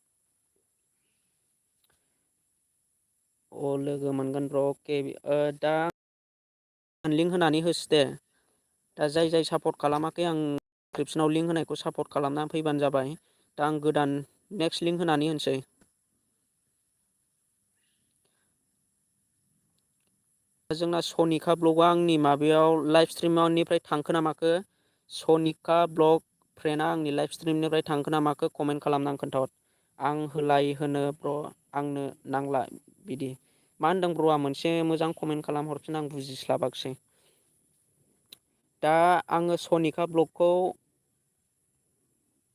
लोगो मोनगोन ब्र'। अके दा लिंक होनानै होसै दे। दा जाय सापर्ट खालामाखै आं डिसक्रिपसनाव लिंक होनायखौ सापर्ट खालामनानै फैबानो जाबाय। दा आं गोदान नेक्स्ट लिंक होनानै होनोसै। जोंना सनिका ब्लगआ आंनि माबायाव लाइभ स्ट्रिमावनिफ्राय थांखो ना माखो? सनिका ब्लग फ्रेन्डआ आंनि लाइभ स्ट्रिमनिफ्राय थांखो ना माखो कमेन्ट खालामनानै खोन्थाहर। आं होनो ब्र', आंनो नांला बिदि। मा होनदों ब्र'आ? मोनसे मोजां कमेन्ट खालाम हरफिन, आं बुजिस्लाबाखिसै। दा आङो सनिका ब्लगखौ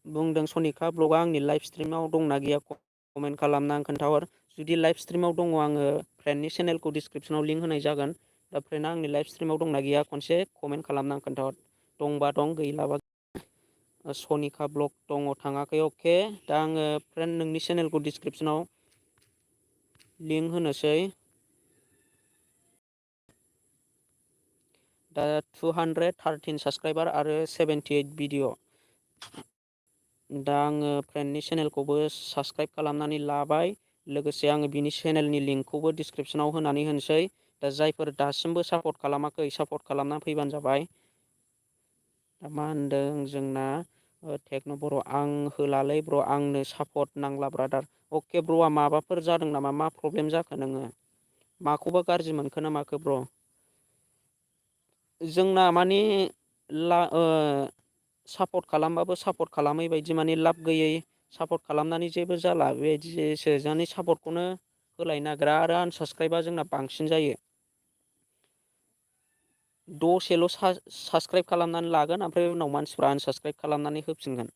बुंदों। सनिका ब्लगआ आंनि लाइभ स्ट्रिमाव दंना गैया कमेन्ट खालामना खोन्थाहर। जुदि लाइभ स्ट्रिमाव दङ, आङो फ्रेन्डनि चेनेलखौ डिसक्रिपसनाव लिंक होनाय जागोन। दा फ्रेन्डआ आंनि लाइभ स्ट्रिमाव दंना गैया खनसे कमेन्ट खालामना खोन्थाहर। दंबा दं, गैलाबा सनिका ब्लग दङ, थाङाखै। अके दा आङो फ्रेन्ड नोंनि चेनेलखौ डिसक्रिपसनाव लिंक होनोसै। दा 213 साबसक्राइबार आरो 78 भिडिअ। दा आङो फ्रेन्डनि चेनेलखौबो साबसक्राइब खालामनानै लाबाय। लोगोसे आङो बिनि चेनेलनि लिंकखौबो डिसक्रिपसनाव होनानै होनोसै। दा जायफोर दासिमबो सापर्ट खालामाखै सापर्ट खालामनानै फैबानो जाबाय। दा मा होनदों जोंना टेक्न' बर'? आं होलालै ब्र', आंनो सापर्ट नांला ब्रादार। अके ब्र'आ माबाफोर जादों नामा? मा प्रब्लेम जाखो नोङो? माखौबा गाज्रि मोनखो ना माखो ब्र'? जोंना माने सापर्ट खालामबाबो सापर्ट खालामै बायदि, माने लाब गैयै। सापर्ट खालामनानै जेबो जाला बेबायदिसो जोंनि सापर्टखौनो होलायनो नागिरा। आरो आनसाबसक्राइबा जोंना बांसिन जायो। दसेल' साबसक्राइब खालामनानै लागोन, ओमफ्राय उनाव मानसिफ्रा आनसाबसक्राइब खालामनानै होफिनगोन।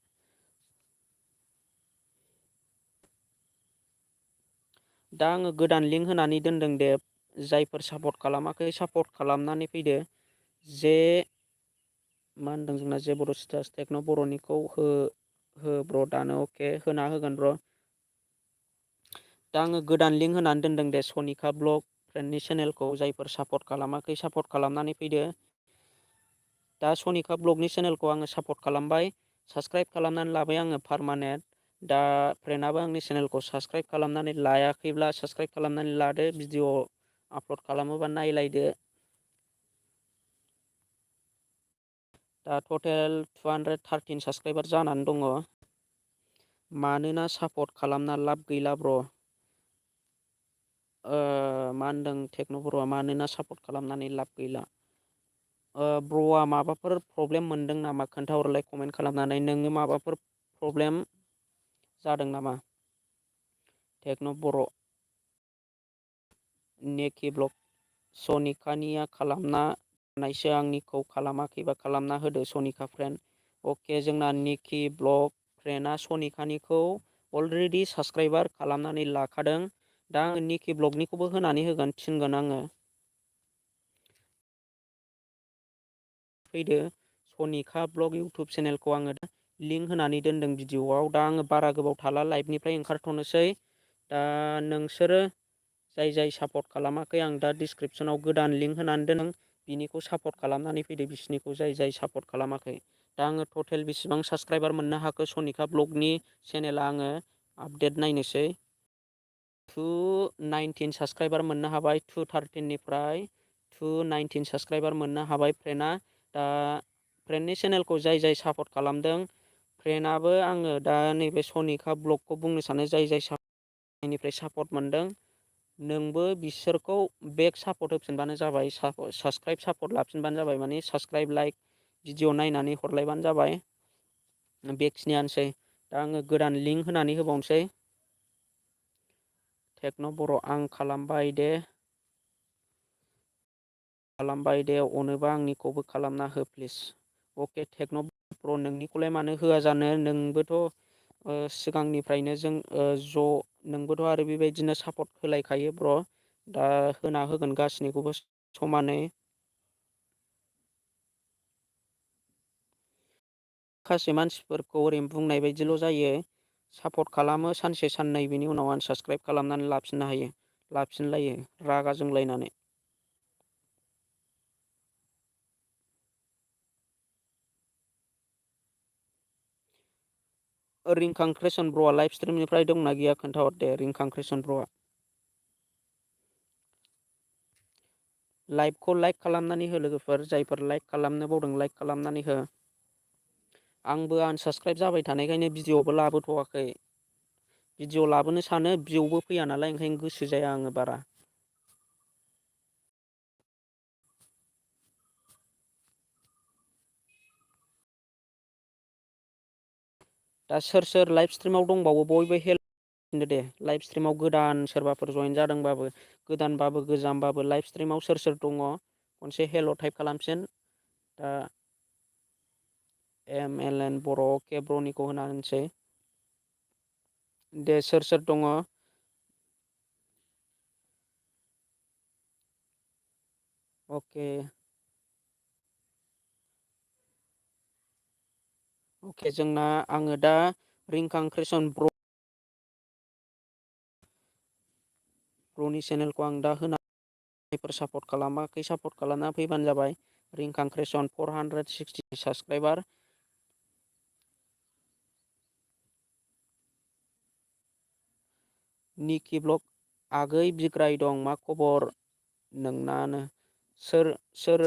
दा आङो गोदान लिंक होनानै दोनदों दे। जायफोर सापर्ट खालामाखै सापर्ट खालामनानै फैदो। मा होनदों जोंना? जे बर' स्टार्स टेक्न' बर'निखौ हो ब्र'। दानो अके होना होगोन ब्र'। दा आङो गोदान लिंक होनानै दोनदों दे, सनिका ब्लग फ्रेन्डनि चेनेलखौ। जायफोर सापर्ट खालामाखै सापर्ट खालामनानै फैदो। दा सनिका ब्लगनि चेनेलखौ आङो सापर्ट खालामबाय। साबसक्राइब खालामनानै लाबाय आङो पारमानेन्ट। दा फ्रेन्डआबो आंनि चेनेलखौ साबसक्राइब खालामनानै लायाखैब्ला साबसक्राइब खालामनानै लादो। भिडिअ आपल'ड खालामोबा नायलायदो। दा टटेल 213 साबसक्राइबार जानानै दङ। मानोना सापर्ट खालामना लाब गैला ब्र'। मा होनदों टेक्न'बर'आ मानोना सापर्ट खालामनानै लाब गैला। ब्र'आ माबाफोर प्रब्लेम मोनदों नामा खोन्थाहरलाय कमेन्ट खालामनानै नोङो माबाफोर प्रब्लेम जादों नामा टेक्न'बर'। नेकि ब्लक सनिकानिया खालामना नायसो आंनिखौ खालामाखैबा खालामना होदो सनिका फ्रेन्ड। अके जोंना निकि ब्लक फ्रेन्डआ सनिकानिखौ अलरेडि साबसक्राइबार खालामनानै लाखादों। दा आङो निकि ब्लगनिखौबो होनानै होगोन थिनगोन आङो। फैदो सनिका ब्लग इउटुब चेनेलखौ आङो दा लिंक होनानै दोनदों भिडिअ'आव। दा आङो बारा गोबाव थाला लाइभनिफ्राय ओंखारथ'नोसै। दा नोंसोरो जाय जाय सापर्ट खालामाखै आं दा डिसक्रिपसनाव गोदान लिंक होनानै दोनदों। बिनिखौ सापर्ट खालामनानै फैदो बिसिनिखौ जाय जाय सापर्ट खालामाखै। दा आङो टटेल बेसिबां साबसक्राइबार मोननो हाखो सनिका ब्लगनि चेनेला आङो आपडेट नायनोसै। 219 साबसक्राइबार मोननो हाबाय 213निफ्राय 219 साबसक्राइबार मोननो हाबाय फ्रेन्डआ। दा फ्रेन्डनि चेनेलखौ जाय जाय सापर्ट खालामदों फ्रेन्डआबो आङो दा नैबे सनिका ब्लगखौ बुंनो सानो जाय जाय निफ्राय सापर्ट मोनदों नोंबो बिसोरखौ बेक सापर्ट होफिनबानो जाबाय। साबसक्राइब सापर्ट लाफिनबानो जाबाय माने साबसक्राइब लाइक भिडिअ' नायनानै हरलायबानो जाबाय। बेखिनियानोसै दा आङो गोदान लिंक होनानै होबावनोसै। टेक्न'बर' आं खालामबाय दे। खालामबाय दे अनोबा आंनिखौबो खालामना हो प्लिज। अके टेक्न'बर' नोंनिखौलाय मानो होआ जानो नोंबोथ' सिगांनिफ्रायनो जों ज' नोंबोथ' आरो बेबायदिनो सापर्ट होलायखायो ब्र'। दा होना होगोन गासैनिखौबो समानै। माखासे मानसिफोरखौ ओरैनो बुंनाय बायदिल' जायो। सापर्ट खालामो सानसे साननै बिनि उनाव आनसाबसक्राइब खालामनानै लाफिननो हायो। लाफिनलायो रागा जोंलायनानै। रिंखांक्रिसन ब्र'आ लाइभ स्ट्रिमनिफ्राय दंना गैया खोन्थाहर दे रिंखांक्रिसन ब्र'आ। लाइभखौ लाइक खालामनानै हो लोगोफोर जायफोर लाइक खालामनो बावदों लाइक खालामनानै हो। आंबो आनसाबसक्राइब जाबाय थानायखायनो भिडिअ'बो लाबोथ'वाखै। भिडिअ' लाबोनो सानो भिउबो फैया नालाय ओंखायनो गोसो जाया आङो बारा। दा सोर सोर लाइभ स्ट्रिमाव दंबावो बयबो हेल्प दे लाइभ स्ट्रिमाव गोदान सोरबाफोर जयेन जादोंबाबो गोदानबाबो गोजामबाबो लाइभ स्ट्रिमाव सोर सोर दङ खनसे हेल' टाइप खालामफिन। दा MLN बर' अके ब्र'निखौ होना होनोसै। दे सोर सोर दङ। अके अके जोंना आङो दा रिंखांक्रिसन ब्र'नि चेनेलखौ आं दा होना जायफोर सापर्ट खालामाखै सापर्ट खालामना फैबानो जाबाय। रिंखांक्रिसन 460 साबसक्राइबार। निकि ब्लग आगै बिग्राय दं मा खबर नोंनानो सोर सोर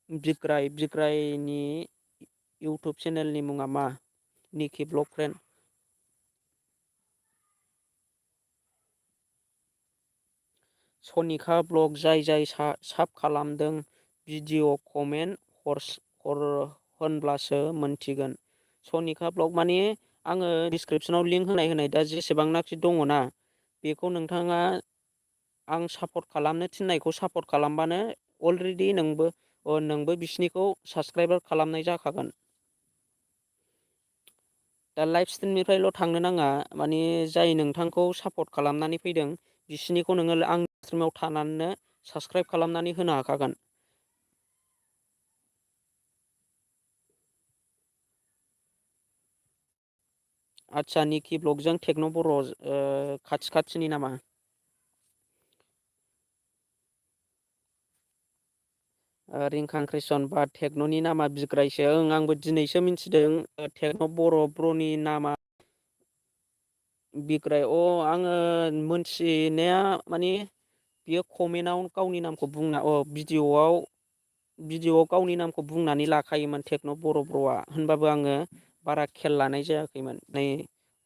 बिग्रायनि इउटुब चेनेलनि मुङा मा निकि ब्लग फ्रेन्ड। सनिका ब्लग जाय जाय साब खालामदों भिडिअ' कमेन्ट होनब्लासो मोनथिगोन। सनिका ब्लग माने आङो डिसक्रिपसनाव लिंक होनाय दा जेसेबांनाखि दङना बेखौ नोंथाङा आं सापर्ट खालामनो थिननायखौ सापर्ट खालामबानो अलरेडि नोंबो बिसिनिखौ साबसक्राइबार खालामनाय जाखागोन। दा लाइभ स्ट्रिमनिफ्रायल' थांनो नाङा माने जाय नोंथांखौ सापर्ट खालामनानै फैदों बिसिनिखौ नोङो आंनि स्ट्रिमाव थानानैनो साबसक्राइब खालामनानै होनो हाखागोन। आदसा निकि ब्लगजों टेक्न'बर' खाथि नामा? रिंखांक्रिसन बा टेक्न'नि नामा बिग्रायसो ओं आंबो दिनैसो मिथिदों। टेक्न' बर' ब्र'नि नामा बिग्राय आङो मोनथिनाया माने बियो कमेन्टआव गावनि नामखौ बुंना भिडिअ'आव गावनि नामखौ बुंनानै लाखायोमोन टेक्न' बर' ब्र'आ, होनबाबो आङो बारा खेल लानाय जायाखैमोन। नै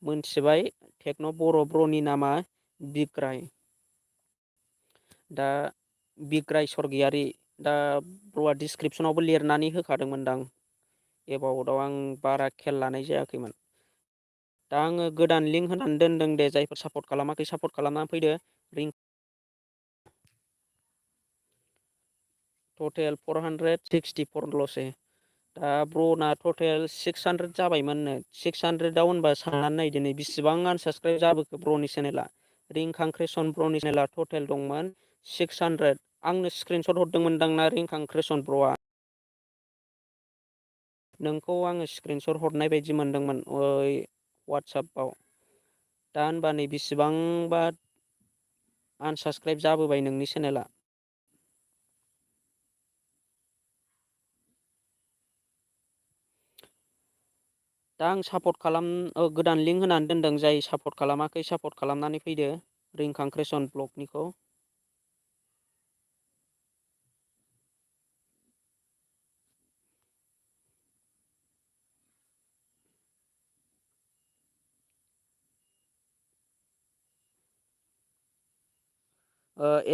मोनथिबाय टेक्न' बर' ब्र'नि नामा बिग्राय। दा बिग्राय स्वर्गियारि। दा ब्र'आ डिसक्रिपसनावबो लिरनानै होखादोंमोनदां एबाउटआव, आं बारा खेल लानाय जायाखैमोन। दा आङो गोदान लिंक होनानै दोनदों दे, जायफोर सापर्ट खालामाखै सापर्ट खालामनानै फैदो। टटेल 464ल'सै। दा ब्र'ना टटेल 600 जाबायमोननो। 600आव होनबा साननानै नायदो नै बिसिबां आनसाबसक्राइब जाबोखो ब्र'नि चेनेला। रिंखांक्रेसन ब्र'नि चेनेला टटेल दंमोन 600। आंनो स्क्रिनसट हरदोंमोनदां ना रिंखांक्रेसन ब्र'आ। नोंखौ आङो स्क्रिनसट हरनाय बायदि मोनदोंमोन वाट्सापाव। दा होनबा नै बेसेबांबा आनसाबसक्राइब जाबोबाय नोंनि चेनेला। दा आं गोदान लिंक होनानै दोनदों, जाय सापर्ट खालामाखै सापर्ट खालामनानै फैदो रिंखांक्रेसन ब्लगनिखौ।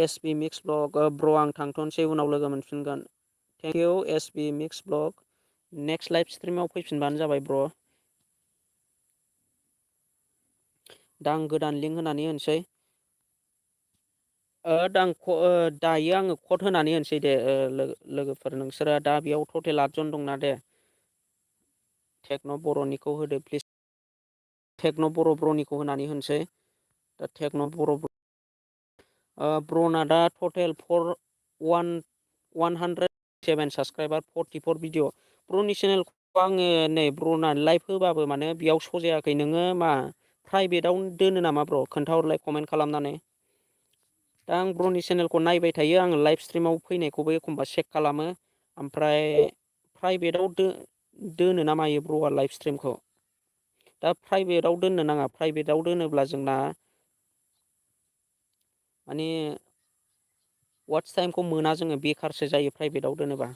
एसबि मिक्स ब्लग ब्र' आं थांथ'नोसै, उनाव लोगो मोनफिनगोन। Thank you SB mix blog. Next live स्ट्रिमाव फैफिनबानो जाबाय ब्र'। दा आं गोदान लिंक होनानै होनोसै। दायो आङो कड होनानै होनोसै दे लोगोफोर, नोंसोरो दा बेयाव टटेल 8 जन दंना दे। टेक्न' बर'निखौ होदो प्लिज। टेक्न' बर' ब्र'निखौ होनानै होनोसै। दा टेक्न' बर' ब्र'ना दा टटेल 107 साबसक्राइबार 44 भिडिअ। ब्र'नि चेनेलखौ आङो नै ब्र'ना लाइभ होबाबो माने बेयाव सजायाखै। नोङो मा प्राइभेटाव दोनो नामा ब्र'? खोन्थाहरलाय कमेन्ट खालामनानै। दा आं ब्र'नि चेनेलखौ नायबाय थायो, आङो लाइभ स्ट्रिमाव फैनायखौबो एखमबा चेक खालामो। ओमफ्राय प्राइभेटाव दोनो ना मायो ब्र'आ लाइभ स्ट्रिमखौ? दा प्राइभेटाव दोननो नाङा। प्राइभेटाव दोनोब्ला जोंना माने वाट्च टाइमखौ मोना जोङो, बेखारसो जायो प्राइभेटाव दोनोबा।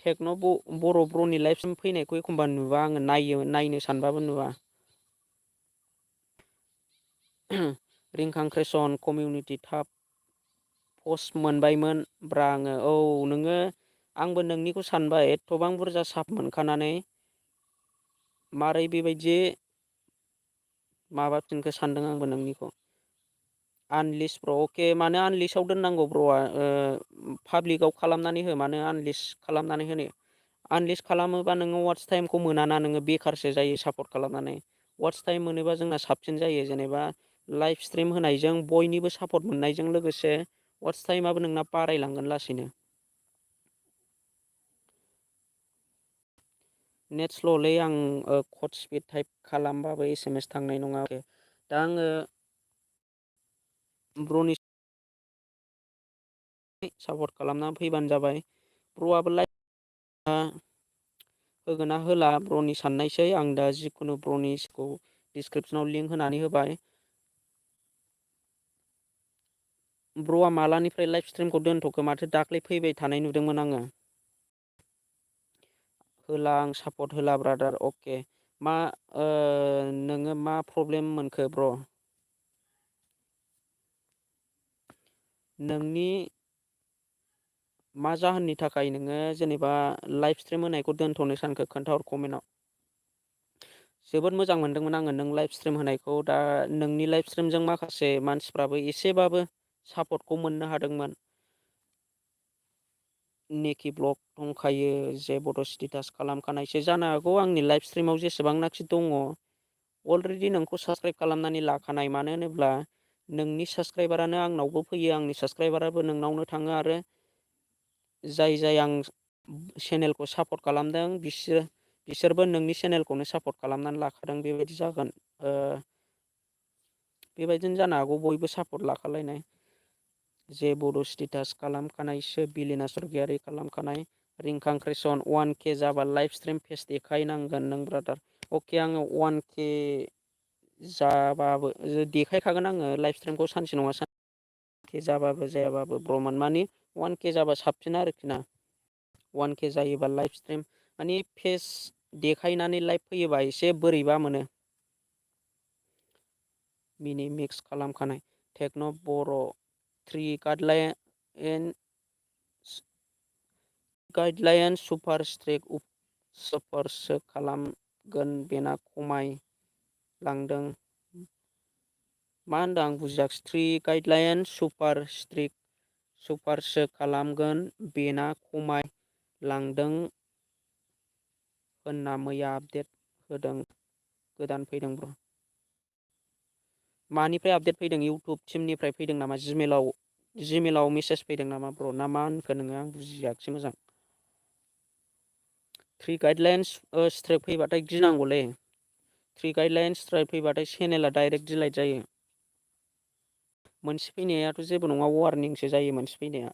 टेक्न' बर' ब्र'नि लाइभसिम फैनायखौ एखमबा नुबा आङो नायनो सानबाबो नुवा। रिंखांक्रेसन कमिउनिटि टाब पस्ट मोनबायमोन ब्रा आङो। औ नोङो, आंबो नोंनिखौ सानबाय एथ'बां बुरजा साब मोनखानानै मारै बेबायदि माबाफिनखो सानदों आंबो नोंनिखौ। आनलिस्ट ब्र', अके। मानो आनलिस्टआव दोननांगौ ब्र'आ? पाब्लिकआव खालामनानै हो। मानो आनलिस्ट खालामनानै होनो? आनलिस्ट खालामोबा नोङो वाट्च टाइमखौ मोनाना, नोङो बेखारसो जायो सापर्ट खालामनानै। वाट्च टाइम मोनोबा जोंना साबसिन जायो। जेनेबा लाइभ स्ट्रिम होनायजों बयनिबो सापर्ट मोननायजों लोगोसे वाट्च टाइमाबो नोंना बारायलांगोन लासैनो। नेट स्ल'लै, आं कड स्पिड टाइप खालामबाबो SMS थांनाय नङा। दा आङो ब्र'नि सापर्ट खालामना फैबानो जाबाय। ब्र'आबो लाइभ होगोन ना होला ब्र'नि साननायसै। आं दा जिखुनु ब्र'निखौ डिसक्रिपसनाव लिंक होनानै होबाय। ब्र'आ मालानिफ्राय लाइभ स्ट्रिमखौ दोनथ'खो? माथो दाख्लै फैबाय थानाय नुदोंमोन आङो। होला, आं सापर्ट होला ब्रादार। अके। मा नोङो मा प्रब्लेम मोनखो ब्र'? नोंनि मा जाहोननि थाखाय नोङो जेनेबा लाइभ स्ट्रिम होनायखौ दोन्थ'नो सानखो? खोन्थाहर कमेन्टआव। जोबोद मोजां मोनदोंमोन आङो नों लाइभ स्ट्रिम होनायखौ। दा नोंनि लाइभ स्ट्रिमजों माखासे मानसिफ्राबो एसेबाबो सापर्टखौ मोननो हादोंमोन। नेकि ब्लग दंखायो, जे बड' स्टेटास खालामखानायसो जानो हागौ। आंनि लाइभ स्ट्रिमाव जेसेबांनाखि दङ अलरेडि नोंखौ साबसक्राइब खालामनानै लाखानाय। मानो होनोब्ला नोंनि साबसक्राइबारानो आंनावबो फैयो, आंनि साबसक्राइबाराबो नोंनावनो थाङो। आरो जाय आं चेनेलखौ सापर्ट खालामदों बिसोरबो नोंनि चेनेलखौनो सापर्ट खालामनानै लाखादों। बेबायदि जागोन। बेबायदिनो जानो हागौ, बयबो सापर्ट लाखालायनाय। जे बड' स्टेटास खालामखानायसो, बिलिना स्वर्गियारि खालामखानाय। रिंखांक्रेसन 1K जाबा लाइभ स्ट्रिम पेज देखायनांगोन नों ब्रादार। अके, आङो 1K जाबाबो देखायखागोन आङो लाइभ स्ट्रिमखौ सानसे नङा सानसे जाबाबो जायाबाबो ब्रमान मानि 1K जाबा साबसिन आरोखि ना 1K जायोबा लाइभ स्ट्रिम मानि फेस देखायनानै लाइभ फैयोबा एसे बोरैबा मोनो मिनि मिक्स खालामखानाय टेक्न' बर' 3 गाइडलाइन सुपार स्ट्रिक सुपारसो खालामगोन बेना खमाय लांदों मा होनदों आं बुजियाखिसै 3 गाइडलाइन सुपार स्ट्रिक सुपारसो खालामगोन बेना खमाय लांदों होनना मैया आपडेट होदों गोदान फैदों ब्र मानिफ्राय आपडेट फैदों इउटुब टिमनिफ्राय फैदों नामा जिमेलाव मेसेज फैदों नामा ब्र ना मा होनखो नोङो आं बुजियाखिसै मोजां 3 गाइडलाइन्स स्ट्राइक फैबाथाय गिनांगौलै 3 गाइडलाइन्स स्ट्राइक फैबाथाय चेनेला डाइरेक्ट डिलाइट जायो मोनसे फैनायाथ' जेबो नङा वारनिंसो जायो मोनसे फैनाया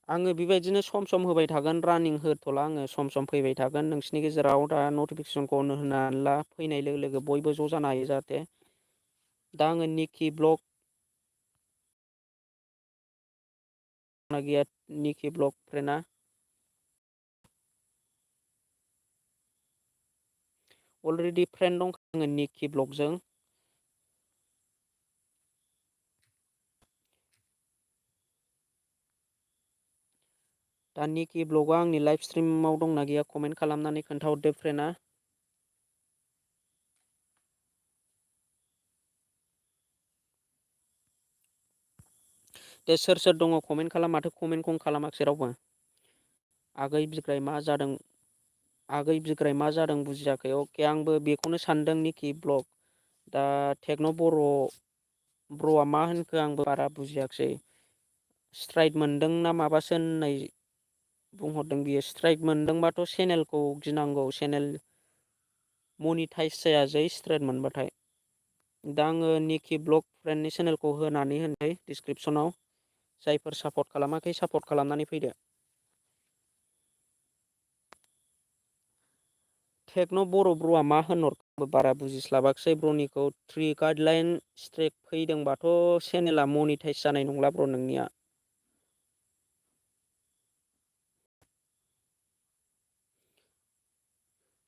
आङो बेबायदिनो सम होबाय थागोन रानिं होथ'ला आङो सम फैबाय थागोन नोंसिनि गेजेराव दा नटिफिकेसनखौ अन होनानै ला फैनाय लोगो लोगो बयबो ज' जानो हायो जाहाथे दा आङो निकि ब्लग गैया निकि ब्लग फ्रेन्डआ अलरेडि फ्रेन्ड दंखायो आङो निकि ब्लगजों दा निकि ब्लगआ आंनि लाइभ स्ट्रिमाव दंना गैया कमेन्ट खालामनानै खोन्थाहरदो फ्रेन्डआ दे सोर दङ कमेन्ट खालाम माथो कमेन्टखौनो खालामाखिसै रावबो आगै बिग्राय मा जादों बुजियाखै अके आंबो बेखौनो सानदों निकि ब्लग दा टेक्न' ब्र'आ मा होनखो आंबो बारा बुजियाखिसै स्ट्राइक मोनदों ना माबासो होननाय बुंहरदों बियो स्ट्राइक मोनदोंबाथ' चेनेलखौ गिनांगौ चेनेल मनिटाइस जाया जै स्ट्राइक मोनबाथाय दा आङो निकि ब्लग फ्रेन्डनि चेनेलखौ होनानै होनसै डिसक्रिपसनाव जायफोर सापर्ट खालामाखै सापर्ट खालामनानै फैदो टेक्न' ब्र'आ मा होनहरखो बारा बुजिस्लाबाखिसै ब्र'निखौ 3 गाइडलाइन स्ट्रेक फैदोंबाथ' चेनेला मनिटाइस जानाय नंला ब्र नोंनिया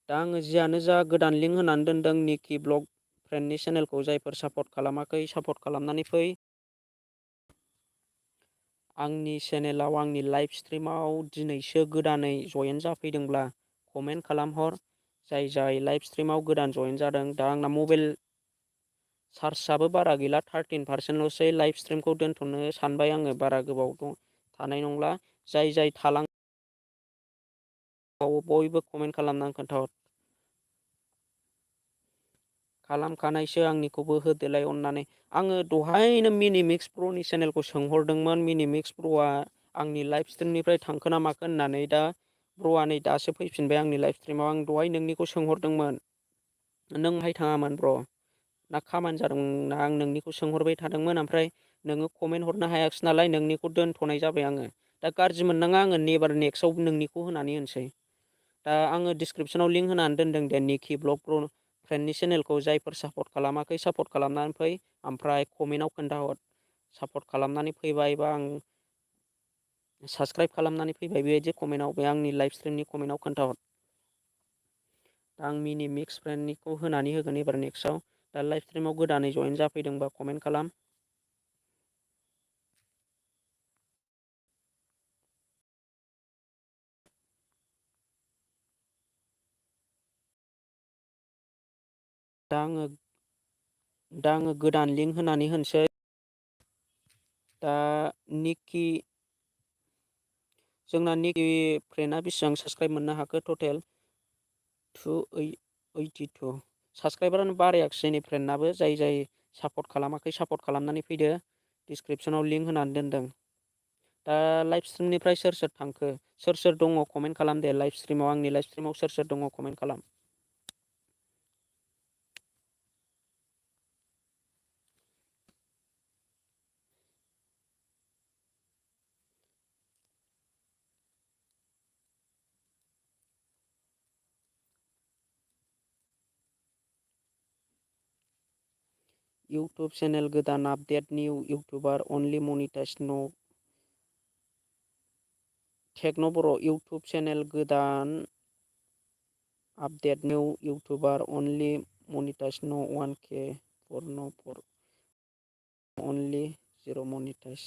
दा आङो जियानो जा गोदान लिंक होनानै दोनदों निकि ब्लग फ्रेन्डनि चेनेलखौ जायफोर सापर्ट खालामाखै सापर्ट खालामनानै फै आंनि चेनेलाव आंनि लाइभ स्ट्रिमाव दिनैसो गोदानै जयेन जाफैदोंब्ला कमेन्ट खालामहर जाय लाइभ स्ट्रिमाव गोदान जयेन जादों दा आंना मबाइल चार्जआबो बारा गैला 13%ल'सै लाइभ स्ट्रिमखौ दोनथ'नो सानबाय आङो बारा गोबाव थानाय नंला जाय बयबो कमेन्ट खालामनानै खोन्थाहर खालामखानायसो आंनिखौबो होदोलाय अननानै आङो दहायनो मिनिमिक्स प्र'नि चेनेलखौ सोंहरदोंमोन मिनिमिक्स प्र'आ आंनि लाइभ स्ट्रिमनिफ्राय थांखो ना माखो होननानै दा ब्र'आ नै दासो फैफिनबाय आंनि लाइफ स्ट्रिमाव आं दहाय नोंनिखौ सोंहरदोंमोन नों बाहाय थाङामोन ब्र' ना खामानि जादोंना आं नोंनिखौ सोंहरबाय थादोंमोन ओमफ्राय नोङो कमेन्ट हरनो हायाखिसै नालाय नोंनिखौ दोनथ'नाय जाबाय आङो दा गाज्रि मोननाङा आङो नेबार नेक्स्टआव नोंनिखौ होनानै होनसै दा आङो डिसक्रिपसनाव लिंक होनानै दोनदों दे निकि ब्लग फ्रेन्डनि चेनेलखौ जायफोर सापर्ट खालामाखै सापर्ट खालामनानै फै ओमफ्राय कमेन्टआव खोन्थाहर सापर्ट खालामनानै फैबायबा आं साबसक्राइब खालामनानै फैबाय बेबायदि कमेन्टआव बे आंनि लाइभ स्ट्रिमनि कमेन्टआव खोन्थाहर आं मिनि मिक्स फ्रेन्डनिखौ होनानै होगोन एबार नेक्स्टआव दा लाइभ स्ट्रिमाव गोदानै जयेन जाफैदोंबा कमेन्ट खालाम दा आङो गोदान लिंक होनानै होनोसै दा निकि जोंना निकि फ्रेन्डआ बेसेबां साबसक्राइब मोननो हाखो टटेल 282 साबसक्राइबारानो बारायाखिसै नै फ्रेन्डनाबो जाय सापर्ट खालामाखै सापर्ट खालामनानै फैदो डिसक्रिपसनाव लिंक होनानै दोनदों दा लाइभ स्ट्रिमनिफ्राय सोर थांखो सोर दङ कमेन्ट खालाम दे लाइभ स्ट्रिमाव आंनि लाइभ स्ट्रिमाव सोर दङ कमेन्ट खालाम इउटुब चेनेल गोदान आपडेट निउ इउटुबार अनलि मनिटाइज नो टेक्न' बर' इउटुब चेनेल गोदान आपडेट निउ इउटुबार अनलि मनिटाइज नो 1K फर अनलि 0 मनिटाइज